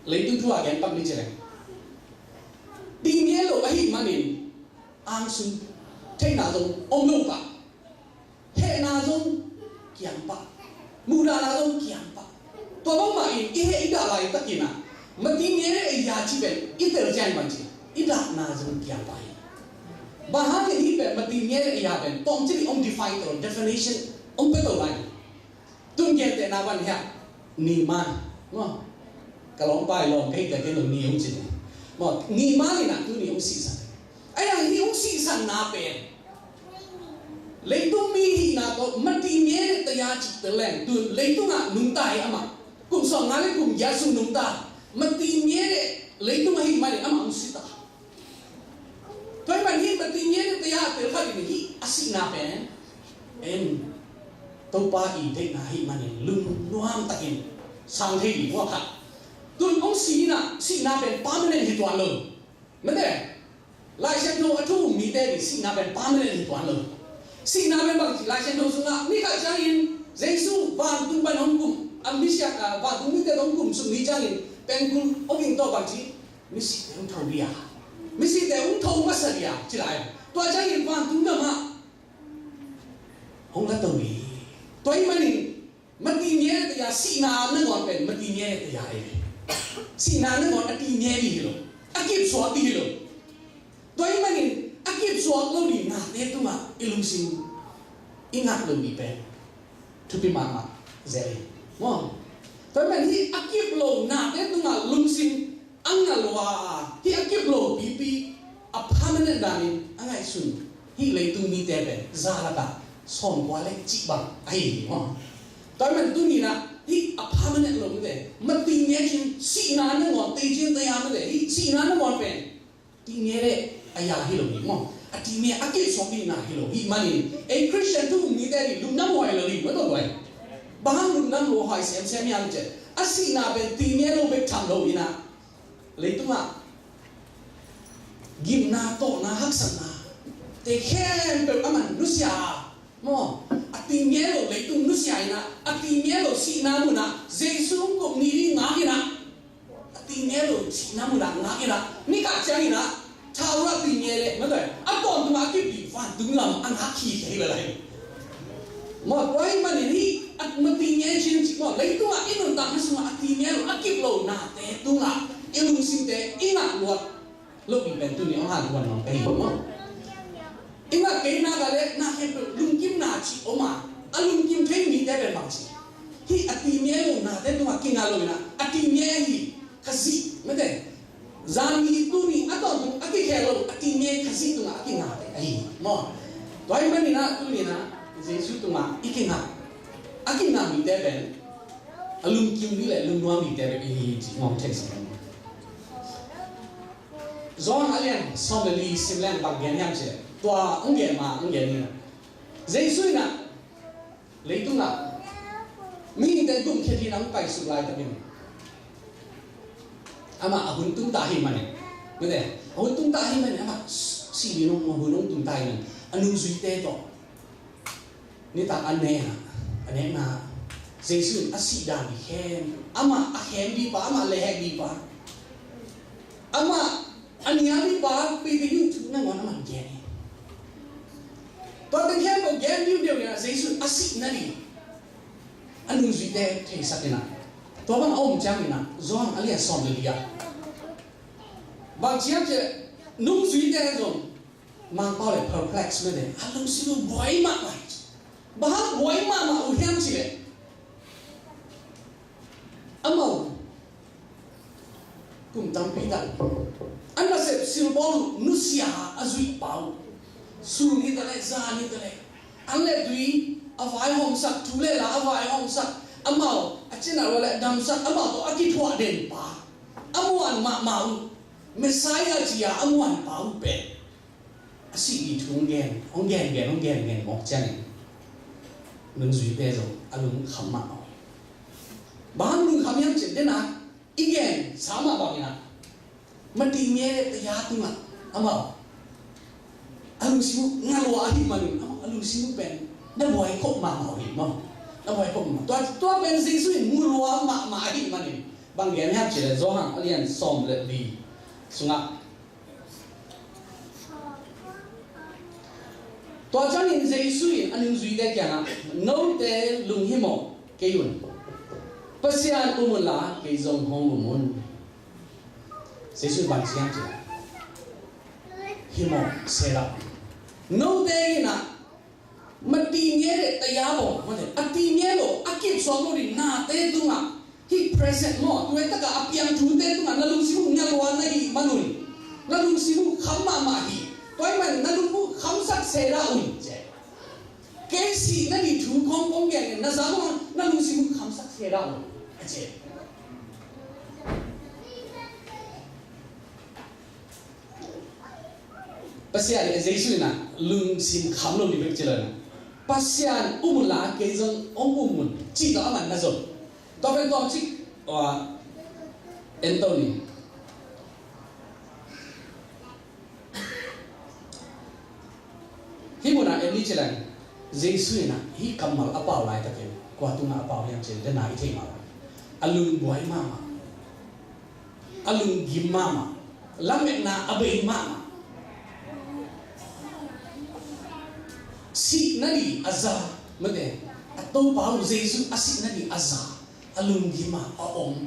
leitung thu a gen pak ni ci leng ti nge lo ahih manin angsun theihna zong om lo pah. Hehna zong kiam pah, muhdahna zong kiam pah. Tua bangmah in i heh i dah laitakin ah mati nge le taya cih pen i tel ciang bang ci, i dahna zong kiam pah hi. Bang hangin hih pen mati nge le taya pen tawmcik in hong define to, definition hong pia to lai. Tun gentehna bang hiam, Neymar maw, ka lawmpa i lawm ka hih tak ken lo ni hong ci ni maw, Neymar in ah tuni hong sihsan. Ahi hang hih hong sihsanna pen leitung mi hihna tawh mati nge le taya cih tel leng tun leitungah nungta hi amah. Kum sawmnga le kum giat sung nungta, mati nge le leitung ahih manin amah hong si ta. Tua ahih manin hih mati nge le taya a tel khat in hih a sihna pen en Topa i deihna ahih manin lungnuam takin sang thei ding uh a khat. Tun hong si in ah sihna pen permanent hi tuan lo. Mete, Lai Siangtho a thu um mite in sihna pen permanent hi tuan lo. Sihna pen bang ci, Lai Siangtho sungah ni khat ciangin Jesu vantung pan hong kum, a misiang, a vantung mite hong kum sung ni ciangin pengkul hong ing tawh bang ci, misite hong tho dia, misite hong tho masa dia ci lai. Tua ciangin vantung gam ah hong la to hi. Tua ahih manin mati nge le taya sihna nangawn pen mati nge le taya hi. Sihna nangawn a ti nge ding hi lo, a kipsuak ding hi lo. Tua ahih manin a kipsuak lo ding nate tungah i lungsim i ngak lo ding pen thupi mahmah zel hi maw. Tua ahih manin hih a kip lo nate tungah lungsim a ngah lua a, hih a kip lo pipi a permanent danin a ngaihsun hih leitung mite pen za lakah sawmkua le cih bang ahi hi maw. Tua ahih manin tuni-in ah hih a permanent lo mite, mati nge cin sihna nangawn, tei cin taya mite, hih sihna nangawn pen ti nge le taya hi lo hi maw. A ti nge a kipsuak ding na hi lo hi manin ei Christian thu um mite in lungnuam huai lo hi maw, tua huai. Bang hang lungnuam lo huai semsem hiam cih leh a sihna pen ti nge lo bek tham lo in ah leitungah gimna, tawlna, haksatna te khempeuh a man nusia a maw, a ti nge lo leitung nusia in ah a ti nge lo sihna munah Jesu hong kum ni ding ngak in ah a ti nge lo sihna munah ngak in ah ni kah ciangin ah thaura ti nge le mate, a tawntungah a kip ding vantung lam a ngak hi thei lel hi. Maw, tua ahih manin hih a mati nge cin cih maw, leitungah i nuntakna sungah a ti nge lo a kip lo nate tungah i lungsimte i ngak luat loh ding pen tuni hong hantuan nuam ka hi maw. I ngak kei nak leh na khempeuh lungkimna cih om a, a lungkim thei mite pen bang ci, hih a ti nge lo nate tungah kingak lo in ah a ti nge ahi Khazih mate. Zan ni tuni a tawntung a kikhel lo a ti nge Khazih tungah a kingak ahi maw. Tua ahih manin ah tuni-in ah Jesu tungah i kingak, a kingak mite pen a lungkim ding le lungnuam dingte bek i hi cih ngawng thei sa. John a lian sawm le li sim leng bang gen hiam cih leh, tua hong gen ma hong gen ni. Jesu in ah leitungah mihingte gumkhiat hi-in ah hong paisuk laitakin amah a hun tung ta ahih manin, mate, a hun tung ta ahih manin amah si ding hong, a hun hong tung ta ahih manin a nungzuite tawh Nitak a nek a, a nekna, Jesu in a sih dan i khem, amah a khem ding pa, amah lehhek ding pa, amah a nial ding pa, pi ding thu nangawn amah gen hi. Tua teng khempeuh gen diudeu in a, Jesu in a sih nading a nungzuite theisak in a, tua bang a om ciangin a, Johan a lian sawm le li ah, bang ci hiam cih leh, nungzuite zong, Mangpau le perplex mete, a lungsim uh buai mahmah hi. Bang hang buai mahmah uh hiam cih leh, amau kum tampi tak, a nasep silbawl uh nusia a zuih pa uh, sun hi ta leh, zan hi ta leh, an le tui a vaihawmsak, thu le la a vaihawmsak, amau a cina le damsak, amau tawh a kithuah den pa, a muan mahmah uh, Messiah ci-a a muan pa uh pen a sih ding thu hong gen, hong gen gen, hong gen gen mawk ciangin, nungzuite zong a lungkham mahmah uh. Bang hang lungkham hiam cih leh, den a i gen sa mah bangin a, mati nge taya tungah amau a lungsim uh ngalua ahih manin, amau a lungsim uh pen na buai khop mahmah uh hi maw. Na buai khop mahmah. Tua, tua pen Jesu in ngalua mahmah ahih manin, bang gen hiam cih leh, Johan a lian sawm le li sungah, tua ciangin Jesu in a nungzuite kiangah, note lunghimawh kei un. Pasian um unla kei zong hong um un. Jesu in bang ci hiam cih leh, himawh sela un. Note in a, mati nge le taya bawl, mate, a ti nge lo, a kip suak lo ding nate tungah, hih present maw, tua takah a piang thute tungah na lungsim uh ngalua na hih manun, na lungsim uh kham mahmah hi. Tua ahih man na lungsim uh khamsak sela un ci. Kei sih nading thu kong kong gen na za maw, na lungsim uh khamsak sela un, a ci. Pasian, eh, Jesu in a lungsim kham lo ding bek ci lo in a, Pasian um unla kei zong hong um un, cih tawh a man na zon. Tua pen tawmcik, uh, en to ni. Hih munah en ni ci leng, Jesu in a hih kammal a pau laitakin kua tungah a pau hiam cih leh, den a i theih mah bang, a lungbuai mahmah, a lunggim mahmah, lametna a bei mahmah, sih nading a za, mate, a Topa uh Jesu a sih nading a za, a lunggim a, a om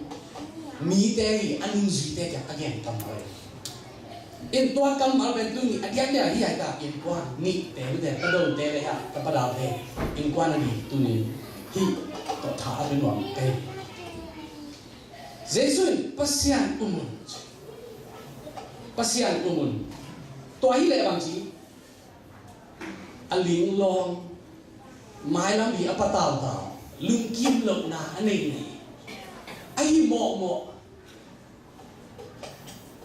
mite hi, a nungzuite kiang a gen kammal hi. In tua kammal pen tuni a diakdiak hi a, ka innkuan nihte, mate, ka dote le a, ka padalte innkuan a ding tuni hih tawh tha a pia nuam ka hi. Jesu in Pasian um un, Pasian um un. Tua hi leh bang ci, a linglawng, mailam hi a patautau, lungkim lohna a nei nei, a hi mawhmawh,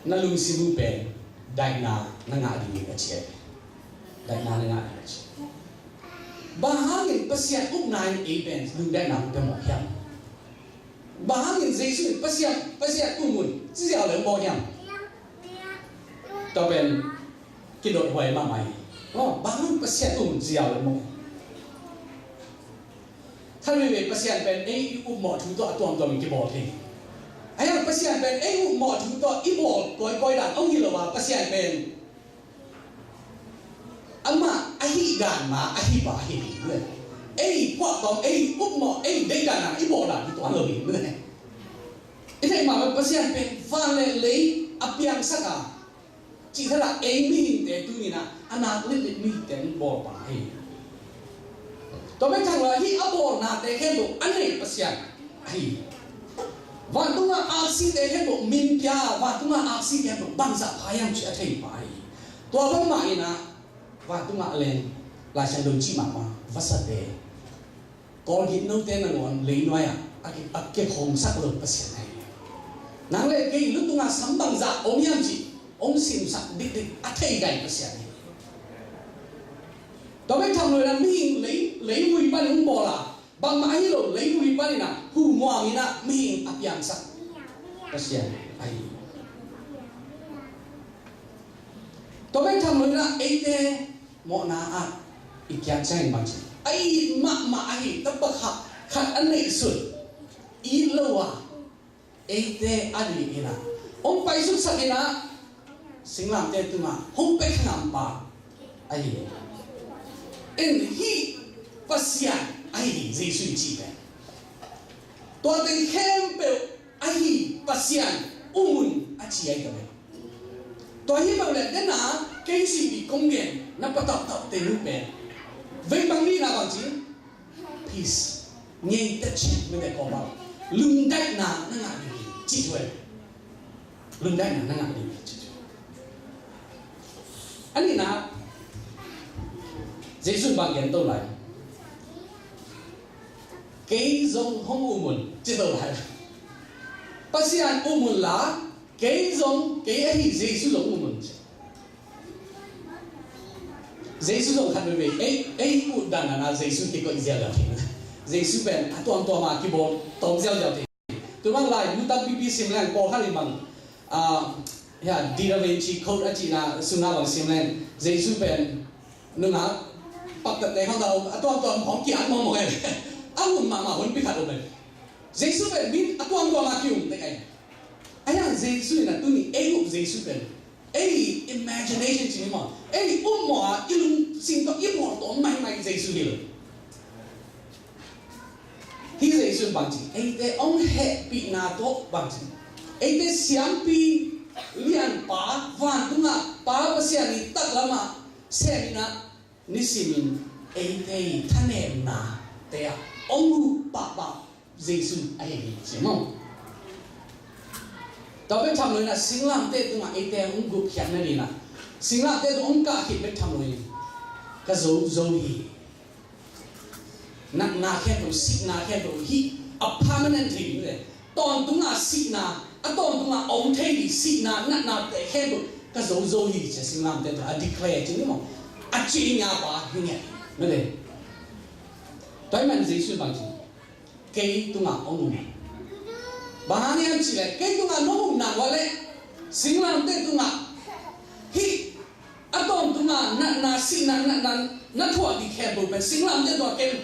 na lungsim uh pen daihna na ngah ding a ci hi. Daihna na ngah ding a ci. Bang hangin Pasian upna in ei pen lungdaihna hong pia mawk hiam? Bang hangin Jesu in Pasian, Pasian um un ci ziau leh mawk hiam? Tua pen kidothuai mahmah hi. Oh, bang hangin Pasian um un ci ziau leh mawk hiam? Khat veivei Pasian pen ei i upmawh thu tawh a tuamtuam in kibawl thei. Ahi hang Pasian pen ei upmawh thu tawh i bawl kawikawi dan hong hi lo a, Pasian pen amah ahih dan mah a hi pa hi ding. Ei phuahtawm, ei upmawh, ei deih dan a i bawl dan hi tuan lo ding. I theih mah bang Pasian pen van le lei a piangsak a, cih khat ah ei mihingte tuni-in ah a nak litlit mihingte hong bawl pa hi. Tua bek tham lo hih a bawlnate khempeuh a nei Pasian ahi. Vantungah aksite khempeuh min pia, vantungah aksite khempeuh bangzah pha hiam cih a thei pa hi. Tua bangmah in ah vantungah leng Lai Siangtho cih mahmah vasate, Kawlgin note nangawn leinuai-ah a ki, a kikhawmsak lo Pasian ahi. Nang le kei lutungah sam bangzah om hiam cih hong simsak dikdik a thei gai Pasian ahi. Tua bek tham lo in ah mihing lei, leivui panin hong bawl a, bangmah ahi lo, leivui panin ah hu muang in ah mihing a piangsak Pasian ahi. Tua bek tham lo in ah eite mawhna ah i kiat ciangin bang ci, a it mahmah ahi tapa khat, khat a neihsun it lo a, eite a nih in ah hong paisuksak in ah, singlamteh tungah hong pia kha ngam pa ahi. In hih Pasian ahi Jesu i cih pen, tua teng khempeuh ahi Pasian um un a ci ahi ka pen. Tua hi bang le dena K C B kong gen na patauhtauh te nu pen, vei bang ni na bang ci, peace, ngei ta chin, mete ko bang, lungdaihna na ngah ding hi, ci tuai. Lungdaihna na ngah ding hi, ci tuai. A nihna, Jesu bang gen to lai. Kei zong hong um un, ci to lai. Pasian um un la, kei zong, kei ahi Jesu zong um un, ci. Jesu zong khat veve, ei, ei utdan a Jesu kikoih ziauziau thei. Jesu pen a tuamtuam a kibawl tawm ziauziau thei. Tu bang lai, mu tampipi sim leng, pawlkhat in bang, ah, ya, Da Vinci Code a cihna sungah bang sim leng, Jesu pen nungah paktatte khawng a tuamtuam khawng kiat mawkmawk e. A hun mahmah hun pi khat om e. Jesu pen min a tuamtuam a ki-um tek e. A yang Jesu in a tuni ei up Jesu pen, ei imagination ci ni maw, ei upmawh a i lungsim tawh i bawl tawm maimai Jesu hi lo. Hih Jesu in bang ci, eite hong hehpihna tawh bang ci, eite siampi lianpa, vantungah Pa Pasian i taklamah sem in ah, nisimin eite i thanemnate ah hong huh pahpah Jesu ahi hi, ci maw. Tua bek tham loin ah singlamteh tungah eite hong gupkhiat nadingin ah, singlamteh tungah hong kah khit bek tham loin ka zo zo hi. Natna khempeuh, sihna khempeuh hih a permanent hi le, tawntunga sihna, a tawntunga om thei ding sihna, natnate khempeuh ka zo zo hi, ci a singlamteh tungah a declare ci ni maw. A ci nia pa hi ngiat hi. Mete. Tua ahih man Jesu bang ci, kei tungah hong um. Bang hang hiam cih leh kei tungah nong um nak uh leh, singlamteh tungah hih a tawntunga natna, sihna, natna na thuak ding khempeuh pen singlamteh tungah ken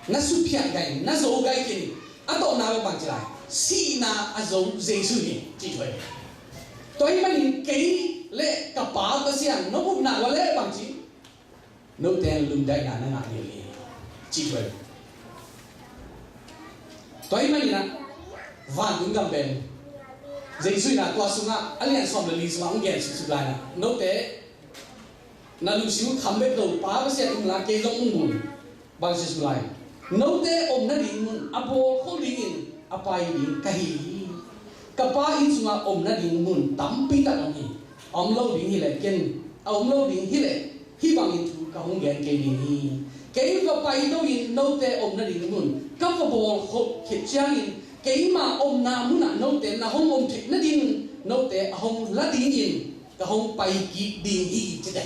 na suphiat gai, na zo gai kei. A tawpna bang ci lai, sihna a zo Jesu hi, ci tuai. Tua ahih manin kei le ka Pa Pasian nong um nak uh leh bang ci, note in lungdaihna na ngah ding hi, ci tuai. Tua ahih manin ah vantung gam pen Jesu in ah tua sungah a lian sawm le li sungah hong gen suksuk lai in ah, note na lungsim uh kham bek lo, Pa Pasian um la kei zong um un. Bang ci suksuk lai, note om nading mun a bawl khol dingin a pai ding ka hi hi. Ka Pa inn sungah om nading mun tampi tak om hi. A om lo ding hi leh ken, a om lo ding hi leh hih bangin thu ka hong gen kei ding hi. Kei va pai to in note om nading mun ka va bawl khol khit ciangin keima omna munah note na hong om theih nadingin note a hong la dingin ka hong pai kik ding hi, ci teh.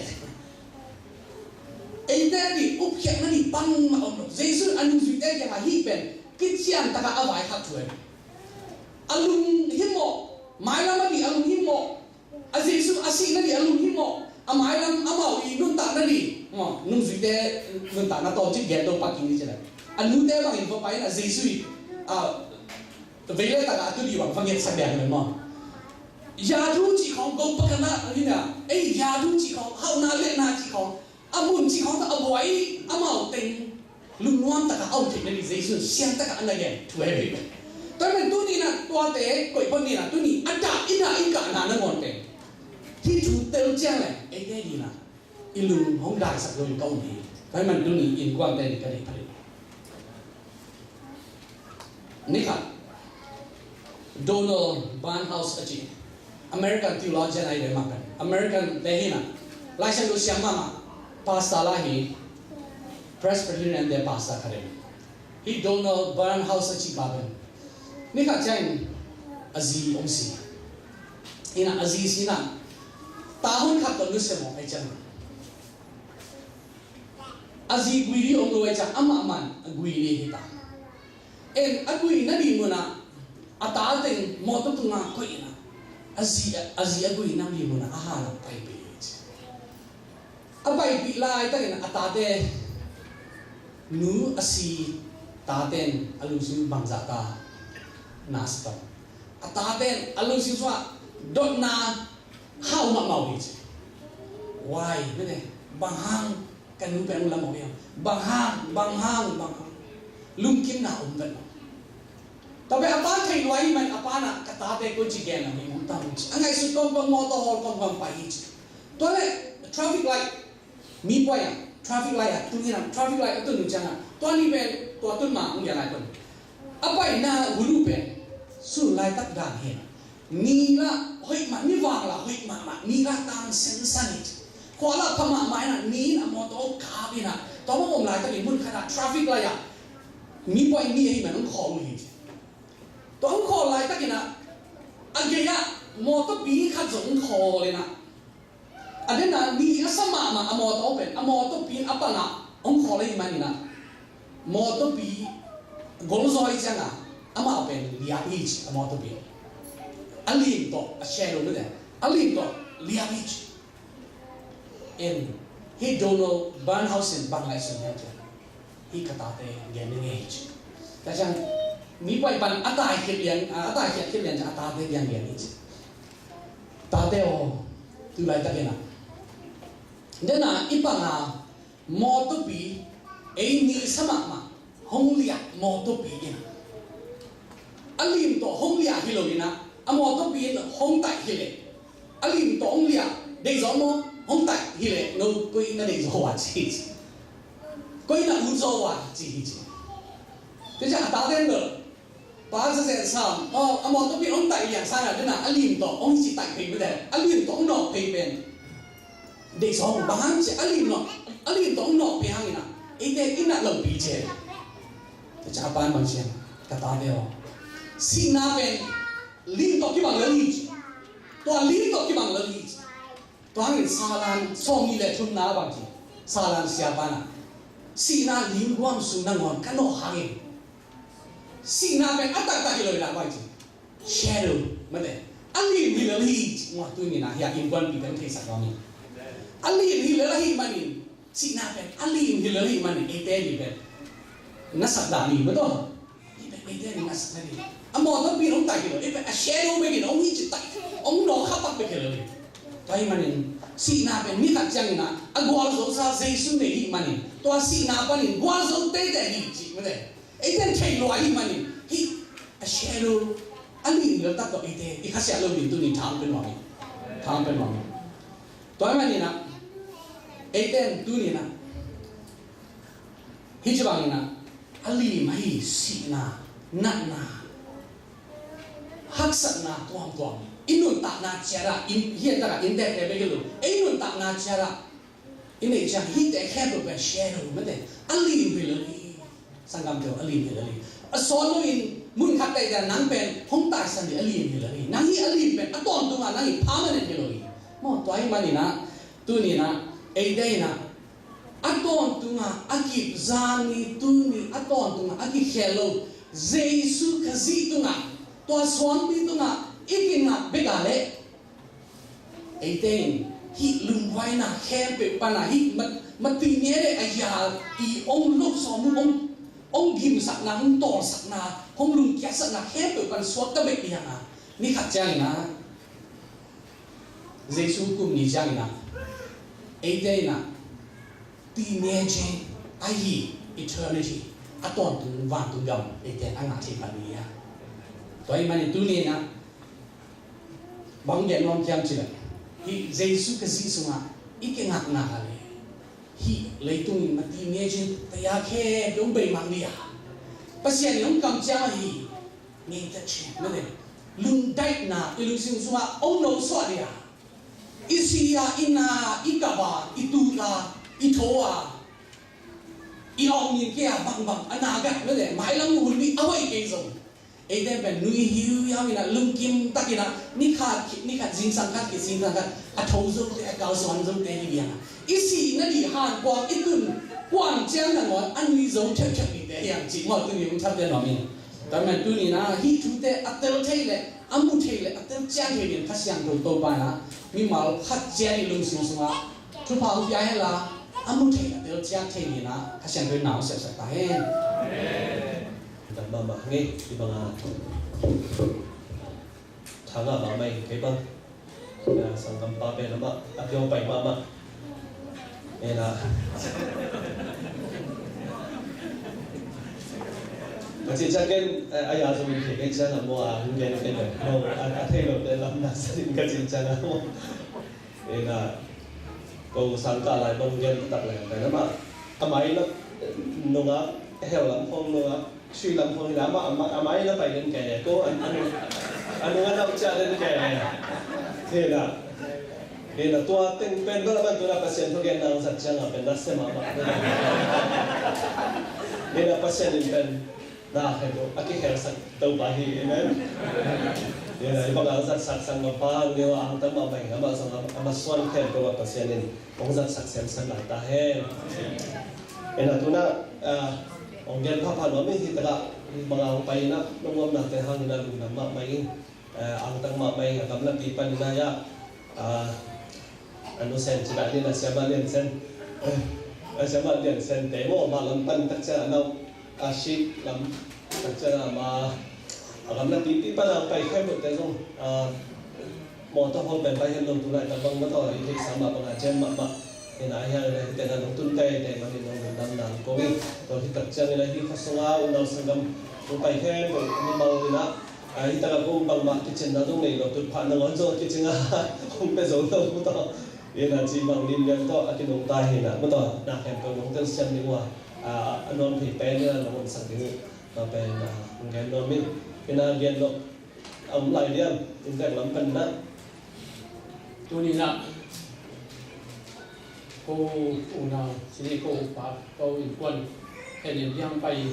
Eite ading upkhiatna ding bangmah om lo. Jesu a nungzuite kiangah hih pen kician takah a vaikhak thu ahi. A lunghimawh, mailam ading a lunghimawh, a Jesu a sihna ding a lunghimawh, a mailam amau i nuntakna ding, maw, nungzuite nuntakna tawmcik gen to paking ni ci lai. A nute bangin va pai in a Jesu i, a, vei le takah a tu ding bang va ngetsak ding hi maw. Yathu cih khawng, go pakana, a nina, ei, yathu cih khawng, hauhna lehna cih khawng, a mun cih khawng tawh a buai, amau teng lungnuam takah a om theihna ding Jesu in siang takah a na gen thu ahi hi. Tua ahih manin tuni in ah tuate koih phot ni in ah, tuni a dah i dah i kahna nangawn teng hih thu tel ciang leh eite ading in ah i lung hong daisak lo in ka um hi. Tua ahih manin tuni innkuante ading ka deih pha ding. Ni khat, Donald Barnhouse a ci, American theologian ahi ve mah pen. American te hi in ah, Lai Siangtho siam mahmah, pastor lai hi, Presbyterian te pastor khat hi. Hih Donald Barnhouse a cih pa pen, ni khat ciangin a zi hong si. In ah a zi si in ah, ta hun khat tawh nusia mawk ahih ciangin a zi gui ding om lo ahih ciang amah man a gui ding hi ta. En a gui nading munah a ta teng mawtaw tungah koih in ah a zi, a zi a gui nading munah a hal a pai pei hi ci. A paipih laitakin a tate, nu a si tate in a lungsim bangzah ta na sa tawh, a tate in a lungsim sungah dotna hau mahmah uh hi ci. Why? Mene, bang hang ka nu pen lam aw hiam? Bang hang, bang hang, bang hang? Lungkimna om vet lo. Tua pen a pa thei lua hi man, a pa na ka tate koi ci gen lam hi mong tam ci. A ngaihsut kawmkawm, mawtaw hawl kawmkawm pai hi ci. Tua le traffic light, mi puai ah, traffic light ah tun hi na, traffic light a tun uh ciangah tua ni pen tua tun ma ong lia lai pon. A paina hun uh pen sun laitak dan hi na. Ni la hoih mah, ni vang la hoih mahmah, ni la tang sensan hi ci. Khua la pha mahmah hi na, ni in a mawtaw kap hi na. Tua bang om laitakin mun khat ah traffic light ah mi puai mi ahi man ong khawl uh hi ci. Tua ong khawl laitakin ah a gei ah mawtawpi khat zong ong khawl hi na. A den a ni a sa mahmah a mawtaw pen a mawtawpi in a pang ah ong khawl ahi manin ah mawtawpi golzaw hi ciangah amah pen liap hi ci. A mawtawpi a lim tawh, a shadow mete, a lim tawh liap hi ci. En, hih Donald Barnhouse in bang ngaihsun hiam cih leh, hih ka tate gen ning ei ci. Tua ciang mi puai pan a tai khit lian, a tai khiat khit lian ciang a tate gen gen hi ci. Tate aw, tu laitakin ah, den a i pang a mawtawpi, ei ni sa mahmah hong liah mawtawpi in ah, a lim tawh hong liah hi lo in ah, a mawtawpi in hong taih hi leh, a lim tawh hong liah, deih zaw maw, hong taih hi leh no koi na deih zaw a ci hi ci. Koi na ut zaw a ci hi ci. Tua ciang a tate in bel, pa za zen sam, a mawtawpi hong taih liang sang a, den a a lim tawh hong ci taih phei mete, a lim tawh hong nawk phei pen deih zaw, bang hang cih leh a lim nawk, a lim tawh hong nawk phei hangin ah eite i nat lopi ci. Tua ciang a pa in bang ci hiam, ka tate aw, sihna pen lim tawh kibang lel hi ci. Tua lim tawh kibang lel hi ci. Tua hangin Salan sawmnih le thumna bang ci, Salan siapa in ah, sihna lim guam sung nangawn ka nawk hangin, sihna pen a taktak hi lo in ah bang ci, shadow mete, a lim hi lel hi ci. Mawh, tuni in ah hih a innkuanpihte hong theisak nuam hi. A lim hi lel ahih manin, sihna pen a lim hi lel ahih manin eite ni pen na sak dah ni mete. Ei pen eite ni na sak dah ni. A mawtawpi in hong taih hi lo, ei pen a shadow bek in hong hi ci taih, hong nawk kha pak bek hi lo hi. Tua ahih manin sihna pen ni khat ciangin ah a gualzosa Jesu nei ahih manin, tua sihna panin gualzo teitei hi ci mete. Eite in thei lua ahih manin hih a shadow, a lim lel tak tawh eite i khasiat lo ding tuni in thang pia nuam hi. Thang pia nuam hi. Tua ahih manin ah eite in tuni in ah hih ci bangin ah a lim ahi sihna, natna, haksatna tuamtuam i nuntakna ciat ah, in, hih tak ah inntekte bek hi lo, ei nuntakna ciat ah i neih ciang hihte khempeuh pen shadow mete, a lim hi lel hi. Sanggamte aw, a lim hi lel hi. A sawt loin mun khat teitei nang pen hong taisan ding a lim hi lel hi. Nang hih a lim pen a tawntung a nang hih permanent hi lo hi. Mawh, tua ahih manin ah tuni in ah eite in ah a tawntung a a kip, zani tuni a tawntung a a kikhel lo Jesu Khazih tungah, tua suangpi tungah i kingak bek a leh eite in hih lunghuaina khempeuh pan a hih ma, matui nge le a yal i ong lo sawm uh, ong, ong gimsakna, ong tawlsakna, ong lungkiatsakna khempeuh pan suakta bek hi hang a, ni khat ciangin ah, Jesu kum ni ciangin ah, eite in ah teenage ahi eternity, a tawntung vantung gam eite a ngah thei pah ni a. Tua ahih manin tuni in ah bang gen nuam hiam cih leh, hih Jesu Khazih sungah i kingakna kha leh hih leitung in matui nge cin taya khe dong bei mang dia, Pasian in hong kamciam ahi ngei tat cin na le, lungdaihna i lungsim sungah hong nosuah dia, i si a, i na, i kap a, i tut a, i tho a, i awngin kei a bangbang a na gat na le, mailam hun mi a hoih kei zong, eite pen nui hiuhiau in ah, lungkim takin ah, ni khat khit ni khat, zingsang khat khit zingsang khat, a tho zote, a kalsuan zote hi biang a, i sihna dih hankuang i tun kuang ciang nangawn a nui zo theuhtheuh dihte hi hang cih maw tuni hong thapia nuam in. Tua ahih manin tuni in ah hih thute a tel thei leh, a mu thei leh, a tel ciang thei dingin Kha Siangtho Topa in ah mimal khat ciat i lungsim sungah Thupha hong pia hen la, a mu theihna bel ciat thei ni in ah, Kha Siangtho in na hong sepsak ta hen. Dam mahmah ngei, hih bang a tha ngah mahmah ing kei bang. Sanggampa pen amah a piau pai mahmah. Ena, ka cih ciang ken a ya zong in thei kei ciang a maw, a hong gen kei bang, no, a thei lo te lam na sa in ka cih ciang a maw. Ena, ko sangkah lai bang gen tak leng pen amah a mai lam nungak, a heu lam khong nungak, sui lam khong hi la, amah, amah, a mai na pai den kei ko, a, a nung, a nung a nau cia den kei. Ena, ena, tua teng pen bel a ban tu na Pasian thugen nang zat ciang a pen na sem a mah. Ena, Pasian in pen na khempeuh a kikhelsak Topa hi, amen. Ena, i bang a zatsak sanggampa neu a angtang mahmah hi, amah zong a, a masuan khempeuh ah Pasian in hong zatsak semsem lai ta hen. Ena, tuna, ah, hong gen phapha nuam hi, hi takah bang a hong pai in ah, lungnuamnate hang in ah lungdam mahmah ing. Eh, angtang mahmah ing, a gamlapi pan in ah, ah, a nu Sen ci dah ding a, Siamah Lian Sen. Eh, a Siamah Lian Sen te maw, mah lam pan tak ciang a nau, a si lam tak ciang a ma, a gamlapipi pan a pai khempeuh te zong, ah, mawtaw hawl pen pai hen lo, tu laitak bang mawtaw i theihsa mah bang a jam mahmah. Ena, ahi hangin ah hih tengah nong tun teitei manin nong lungdam nang ko ing. Tua hi tak ciangin ah hih khua sungah unau sanggam hong pai khempeuh mimal in ah, ah, hih takah ko bangmah kicinna zong nei lo, tutphah nangawn zong a kicing a hong pia zo lo, mawtaw. Ena, ci bang limlian tawh a kinungta hi in ah, mawtaw, na khempeuh nong telsiam ding uh a, ah, a nuam thei pen in ah nong omsak ding uh. Tua pen, ah, hong gen nuam ing. Ena, gen lo a om lai liang, inntek lam pan in ah. Tuni in ah ko unau, cih ko upa, ko innkuan, en in liang pai,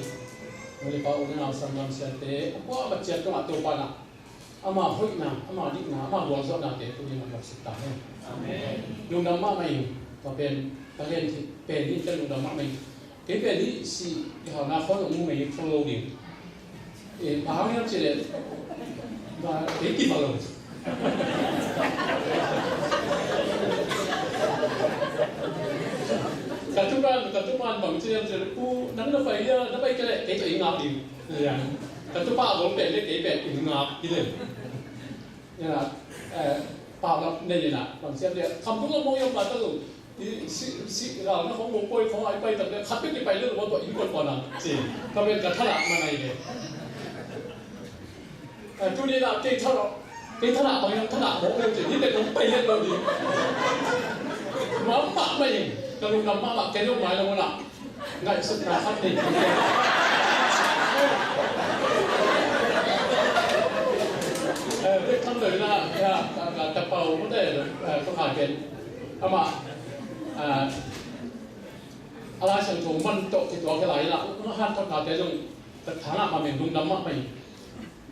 nu le pa, u le nau, sanggam siate, a kuamah ciat tungah Topa in ah, ama hoihna, ama dikna, ama gualzawhnate tuni in ah hong sik ta hen. Amen. Lungdam mahmah ing, tua pen, ka gen thei pen in ka lungdam mahmah ing. Kei pen hih sih i hauna khawng zong mu mei kho lo ding. Eh, bang hang hiam cih leh, ba, kei kipha lo. Ka tupa, ka tupa bang ci hiam cih leh, "U, nang na pai hia, na pai kei leh kei tawh i ngak ding." Ka tupa a gol pen leh kei pen i ngak hi leh. Ena, eh, paulap nei ina, bang siam dia, kham tung a mong yong pa ta lo. I si, si, gal na khong mong poi khong ai pai tak dia, khat pek i pai le lo, tua innkuan kua na, ci. Ka pen ka thalak ma nai le. Eh, tuni na, kei thalak, kei thalak bang yang thalak mong yong ci, ni te kong pai le lo ni. Ma, ma, ma, ka lungdam mahmah, kei lo mai lo na. Ngaihsutna khat nei. Eh, bek tham doi na, ya, ka, ka, ka pau mute, eh, ka kha ken. Amah, eh, a Lai Siangtho man tawh kituak hi lai la, a han thotnate zong, ka thangah mah men lungdam mahmah hi.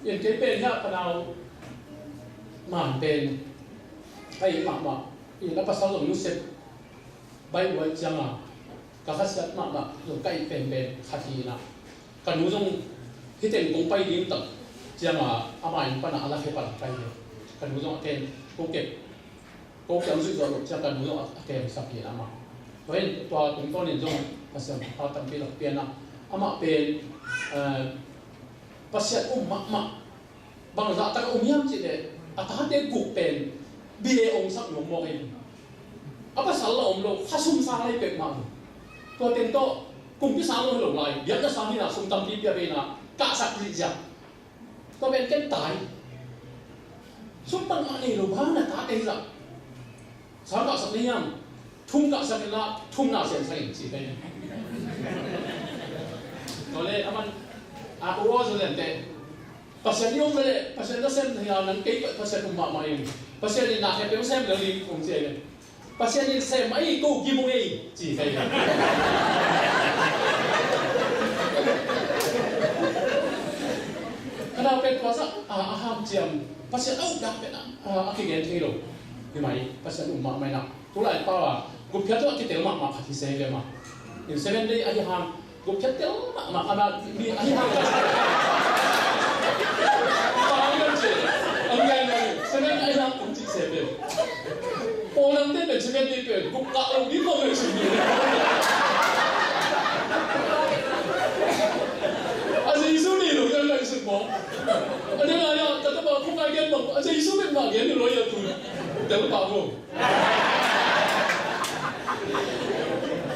In kei pen hiah ka nau man pen, ka it mahmah, in a pasal zong nusia baih uai cianga, ka khasiat mahmah zong ka it penpen khat hi ina. Ka nu zong hih teng kong pai ding tak cianga, ama inn pana a la khe pan pai hi. Ka nu zong a ken ko kep, ko kiang zuih zawh loh ciang ka nu zong a, a kemsak hi ina amah. Tua in tua tungtawnin zong Pasian thupha tampi lak pian a, amah pen, eh, Pasian um mahmah. Bangzah tak a um hiam cih leh, a tate guk pen B A ong sak nuam mawk in, a pasal la om lo, kha sum sang lai pek mah lo. Tua teng tawh kumpi sang lo hi lo lai, biakna sang hi na, sum tampi pia ve na, kahsak zihziah. Tua pen ken tai. Sum bangmah nei lo, bang na tate zah. Sang kahsak ni hiam, thum kahsak in la, thum na siansak in ci pen. Tua le, aman, a, u aw zu lente. Pasian i om le, Pasian na sem na hiam, nang kei Pasian um mahmah in. Pasian in na khempeuh sem lo ding, um ci pen. Pasian in sem mah ei, ko gim ung ei, ci pen. Ka nau pen tua zah, a, a ham ciam. Pasian a um dak pen a, a, a kigen thei lo. Hi mai, Pasian um mahmah in a. Tulai pau a, gupkhiat tawh a kitel mahmah khat hi se ve mah. In Seven Day ahi hang, gupkhiat tel mahmah, a na mi ahi hang. Pau in ci, ang gen lo, Seven Day ahi hang kum ci se ve. Paul lam ten pen Second Day pen guk kah lo ding khawng ngaihsun ding. A Jesu ni lo ding ngaihsun maw? A ding a, ka tapa khong a gen bang a Jesu bek mah gen lo ia tu. Tel pa ko.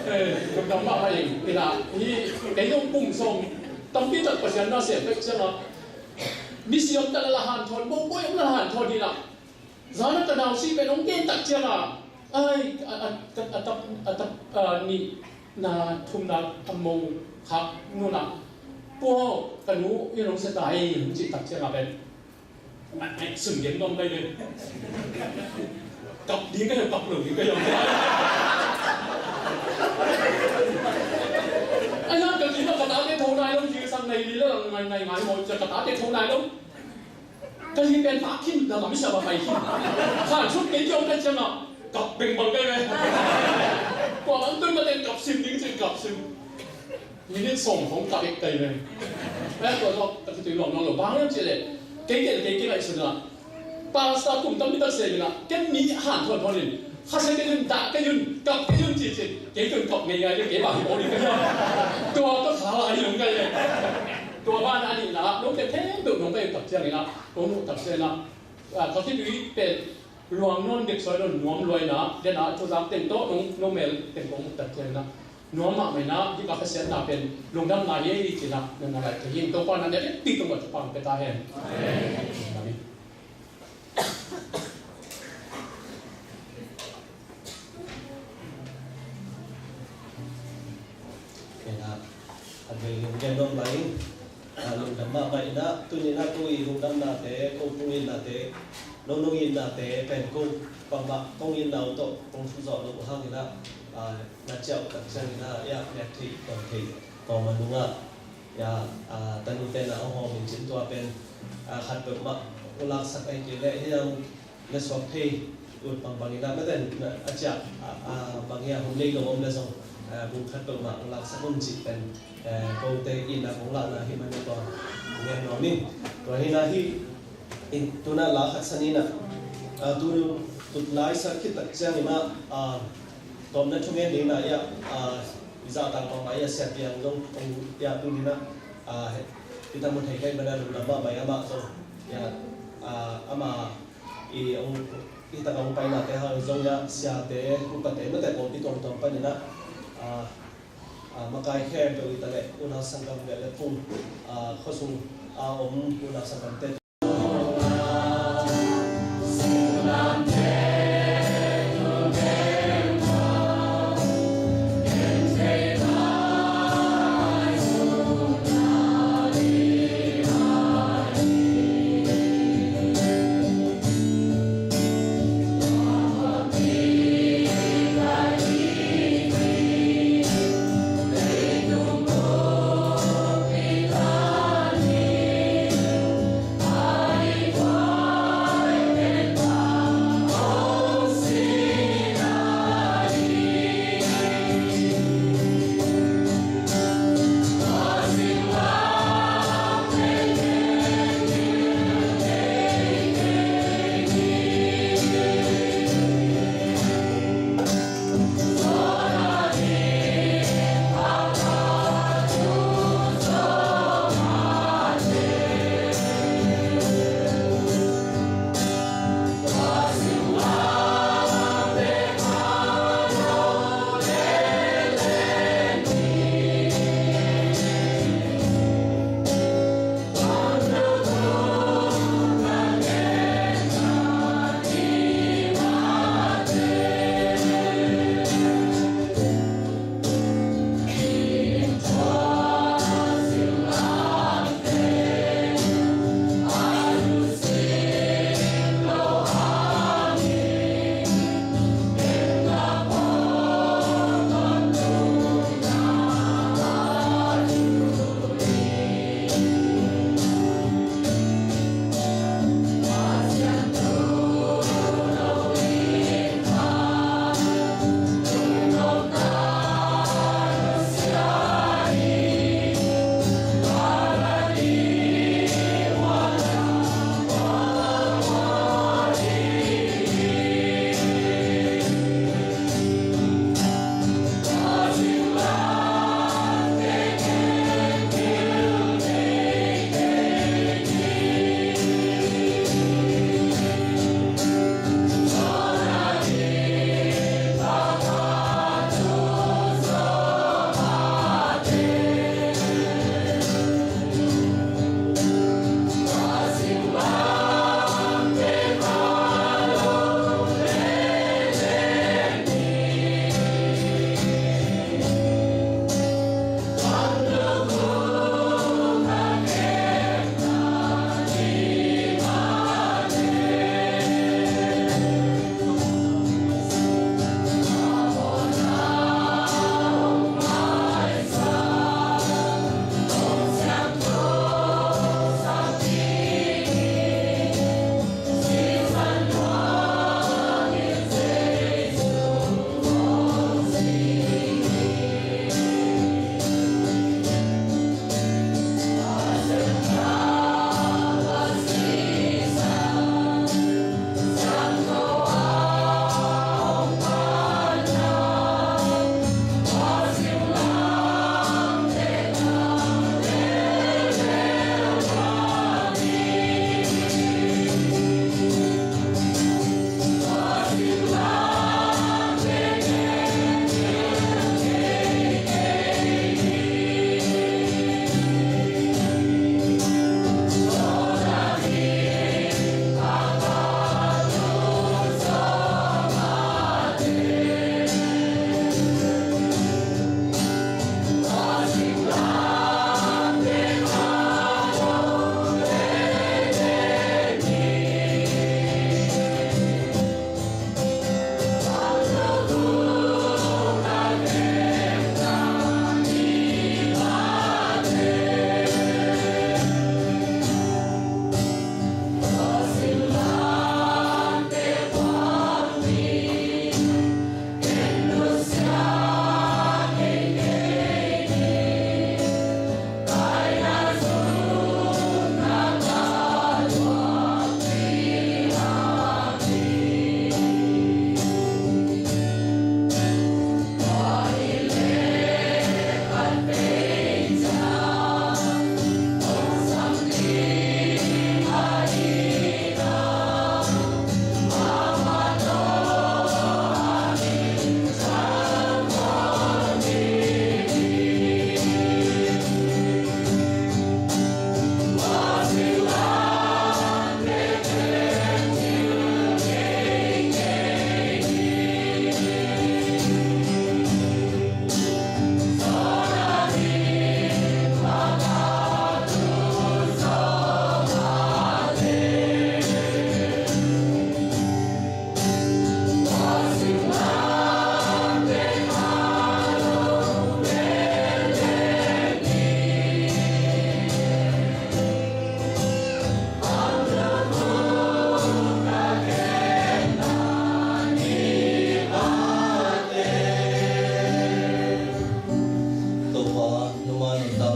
Eh, lungdam mahmah ing. Ina hi, kei zong kum sawm tampi tak Pasian na sem pek ciangah misiam tak la hanthawn, bawngbawi om la hanthawn hi lah. Zan a ka nau si pen hong gen tak ciangah, ai, a, a, a, a, a, a, a, ni na thumna a mo khak nunah, pua ka nu in hong sia ta hi, hong cih tak ciangah pen. Ngai, ngai, sun gen nuam kai ve. Kap ding ka hiam, kap lo ding ka hiam. Ai, na ka kima ka tate tho nai lo, ki sang nai li la, ngai, ngai, ngai, mo, ka tate tho nai lo. Ka li pen pa khin, da lam sia ba pai khin. Khan sut kei kiom ka ciang a, kap beng bang kai ve. Kua bang tun ka ten kap sim ding, cin kap sim. Minute sawm hong kap ek kai ve. Eh, tua tawh, ka khitui lawm lawm lo. Bang hiam cih leh, kei ken, kei ken ngaihsun a. Pastor kum tampi tak sem in a, ken mi hanthawn thawn in. Khasia kei un, dah kei un, kap kei un cih cih. Kei tun kap ngei ngai le, kei bang hi bawl ding ka hiam. Tua ka kha lai hi lo ngai le. Tua ban a nih na, lo ken theng deuh nong pai tak ciang in a, kong muh tak ciang in a. Ah, ka khitui pen luang nawn dek suai nawn nuam luai na, den a thuzak teng tawh nong, nong mel teng kong muh tak ciang in a. Nuam mahmah in a, hih ka khasiatna pen lungdamna hi ei ci-in a, na na laih thei hi. Topa na lianpi tungah thupha pia ta hen. Amen. Kei na, a vei lungdam nuam lai. A, lungdam mahmah in a, tuni in a ko i lungdamnate, ko tungin nate, no nungin nate pen ko bangmah kong in nau tawh kong thu zawh lo hang in a, a, na ciah uh tak ciang in a, ia, miak theih, tawm theih, tawm a nungah, ia, a, tanute na a hawm in cin tua pen, a, khat peuhmah u laksak ahi kei leh hiam, na suak thei ut bangbang in a, mate a ciah, a, a, bang hiam hong nei lo om le zong, a, bung khat peuhmah u laksak un cih pen, a, kote in a kong lahna hi man tua ngen nuam in. Tua hi na hi, in, tuna la khat san in a, a, tu, tu lai sa khit tak ciang in a, a, tawmna thungen ding na ia, a, i zahtak mahmah ia Sia Piang zong, ong ia tu ni na, a, he, i tamun hei kai mana lungdam mahmah ia mah zong, ia, a, ama, i ong, i tak a ong painate hang zong ia, siate, upate, mate pawlpi tuamtuam panin a, a, a, makai khempeuh i ta leh, unau sanggam leh le phung, a, khuasung a om unau sanggamte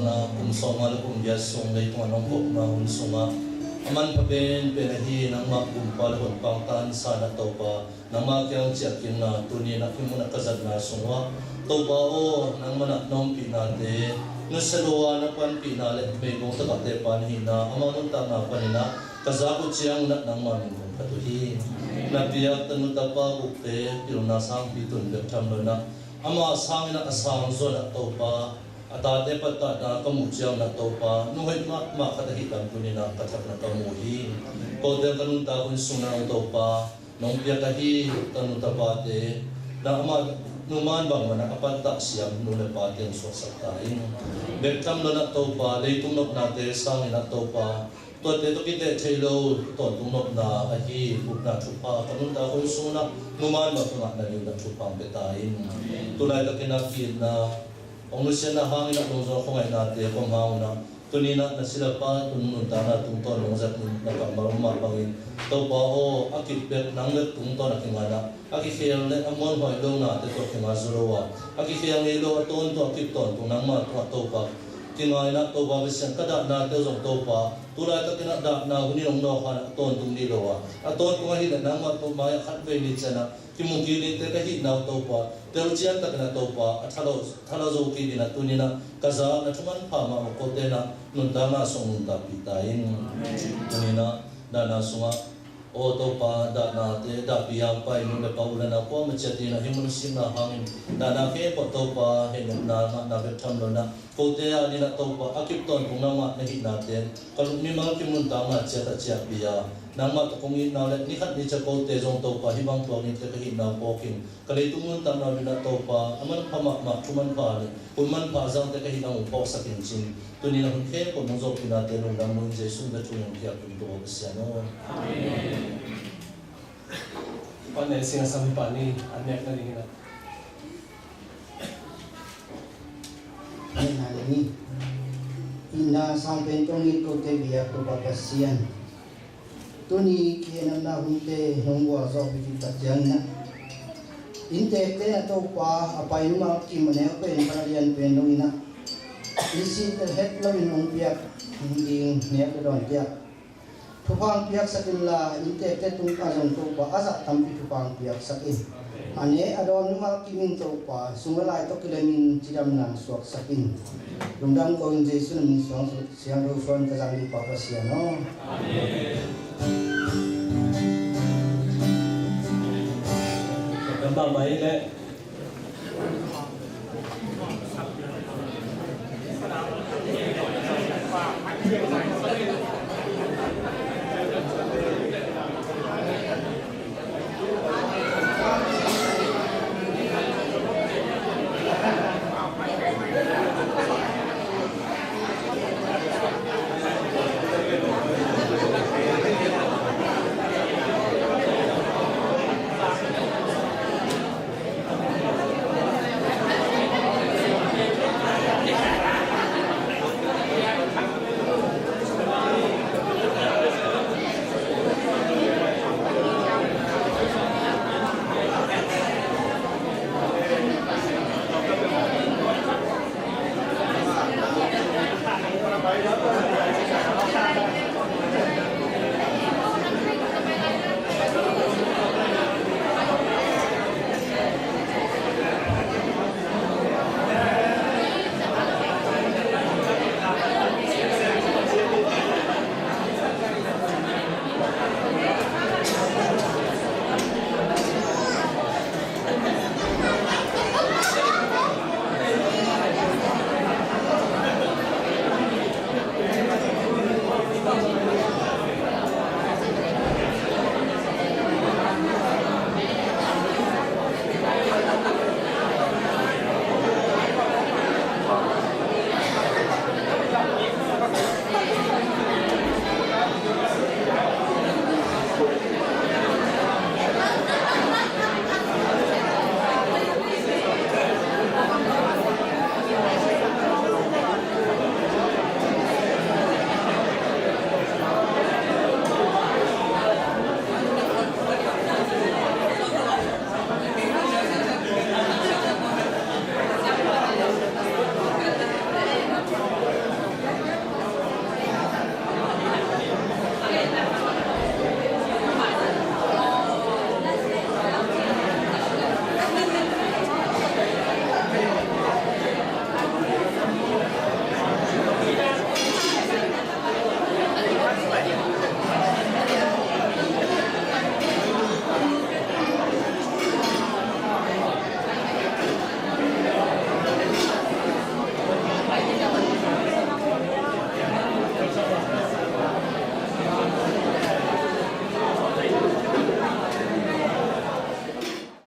Na kum sawmnga le kum giat sung leitungah nong khopna hun sungah a manpha penpen ahi nangmah gumpa le honpa hong tansa in ah Topa, nangmah kiang ciahkikna tuni in ah hih munah ka zatna sungah Topa aw, nangmah in ah na ompihnate nusia lo a na panpihna le meigong tagahte pa na hihna, amau nuntakna panin ah ka zak uh ciangun ah nangmah min kong phat uh hi. Na piak tanu tapa gukte pilna sangpi tun bek tham lo in ah, amah sangin ah a sang zaw in ah Topa, a tate pattahna ka muh ciangun ah Topa, nu hoih mahmah khat ahih lam tuni in ah ka thakna ka mu hi. Kote ka nuntak hun sungah nang Topa nong piak ahi tanu tapate na amah nu man bangmah in ah a pattah siam nu le pate hong suaksak ta in. Bek tham lo in ah Topa, leitung nopnate sangin ah Topa, tuate tawh kiteh thei lo tawntung nopna ahi upna thupha ka nuntak hun sungah nu man bangmah ka ngah nading in ah thupha hong pia ta in. Tulaitakin ah ki-itna hong nusiatna hangin ah lungzong khuangaihnate kong hang un ah, tuni in ah na silapa tun nuntakna tungtawn lungzat in na kammal mah bangin Topa aw, a kip bek nang bek tungtawn a kinga in ah a kikhel le a muanhuai lonate tawh kinga zaw lo a, a kikhel ngei lo a tawntung a kip tawntung nangmah tungah Topa kinga in ah Topa Pasian, ka dahnate uh zong Topa tulaitakin ah dahna hun in hong nawk a, a tawntung dih lo a, a tawntung ahih leh nangmah tawh mai-ah khatvei ni ciang ah kimu kik dingte ka hihna uh Topa, telcian takin ah Topa a thala, thala zo kik in ah tuni in ah ka zakna thu manpha mah kote in ah nuntakna sung nuntakpih ta in. Tuni in ah dahna sungah aw Topa, dahnate dahpih hangpa in nu le pa, u le nau kuamah ciatin ah hih mun sikna hangin dahna khempeuh Topa, hehnemna ngahna bek tham lo in ah kote adingin ah Topa, a kip tawntung nangmah na hihna ten ka lung mimal kim nuntakna ciat ah ciahpih a, nangmah tawh kong itna uh le ni khat ni ciang kote zong Topa hih bang tuak dingte ka hihna uh phawk in, ka leitung nuntakna uh dingin ah Topa a manpha mahmah thu manpha le hun manpha zangte ka hihna uh phawksak in cin. Tuni in ah hun khempeuh nong zawhpihnate lungdam lo in Jesu min tawh thu hong piak in, Topa Pasian aw. Amen. Pan ne sing a sam hi pa ni an nek na ding in ah. Nek na ding in. Itna sang pen tong it kote biak Topa Pasian, tuni kihehnemna hunte nong gualzawh biakpiak ciangin ah, innteekte in ah Topa a pai mimal kim a neu pen pan a lian pen dongin ah, in sihtel het loin hong piak ding nek le dawnte ah thupha hong piaksak inla, innteekte tungah zong Topa a zah tampi thupha hong piaksak in, a ne a dawn mimal kim in Topa sum le lai tawh kilemin cidamna hong suaksak in. Lungdam ko in Jesu na min suang su- Siangtho suan ka zang dih Pa Pasian aw. Amen. Ka mahmah hi leh.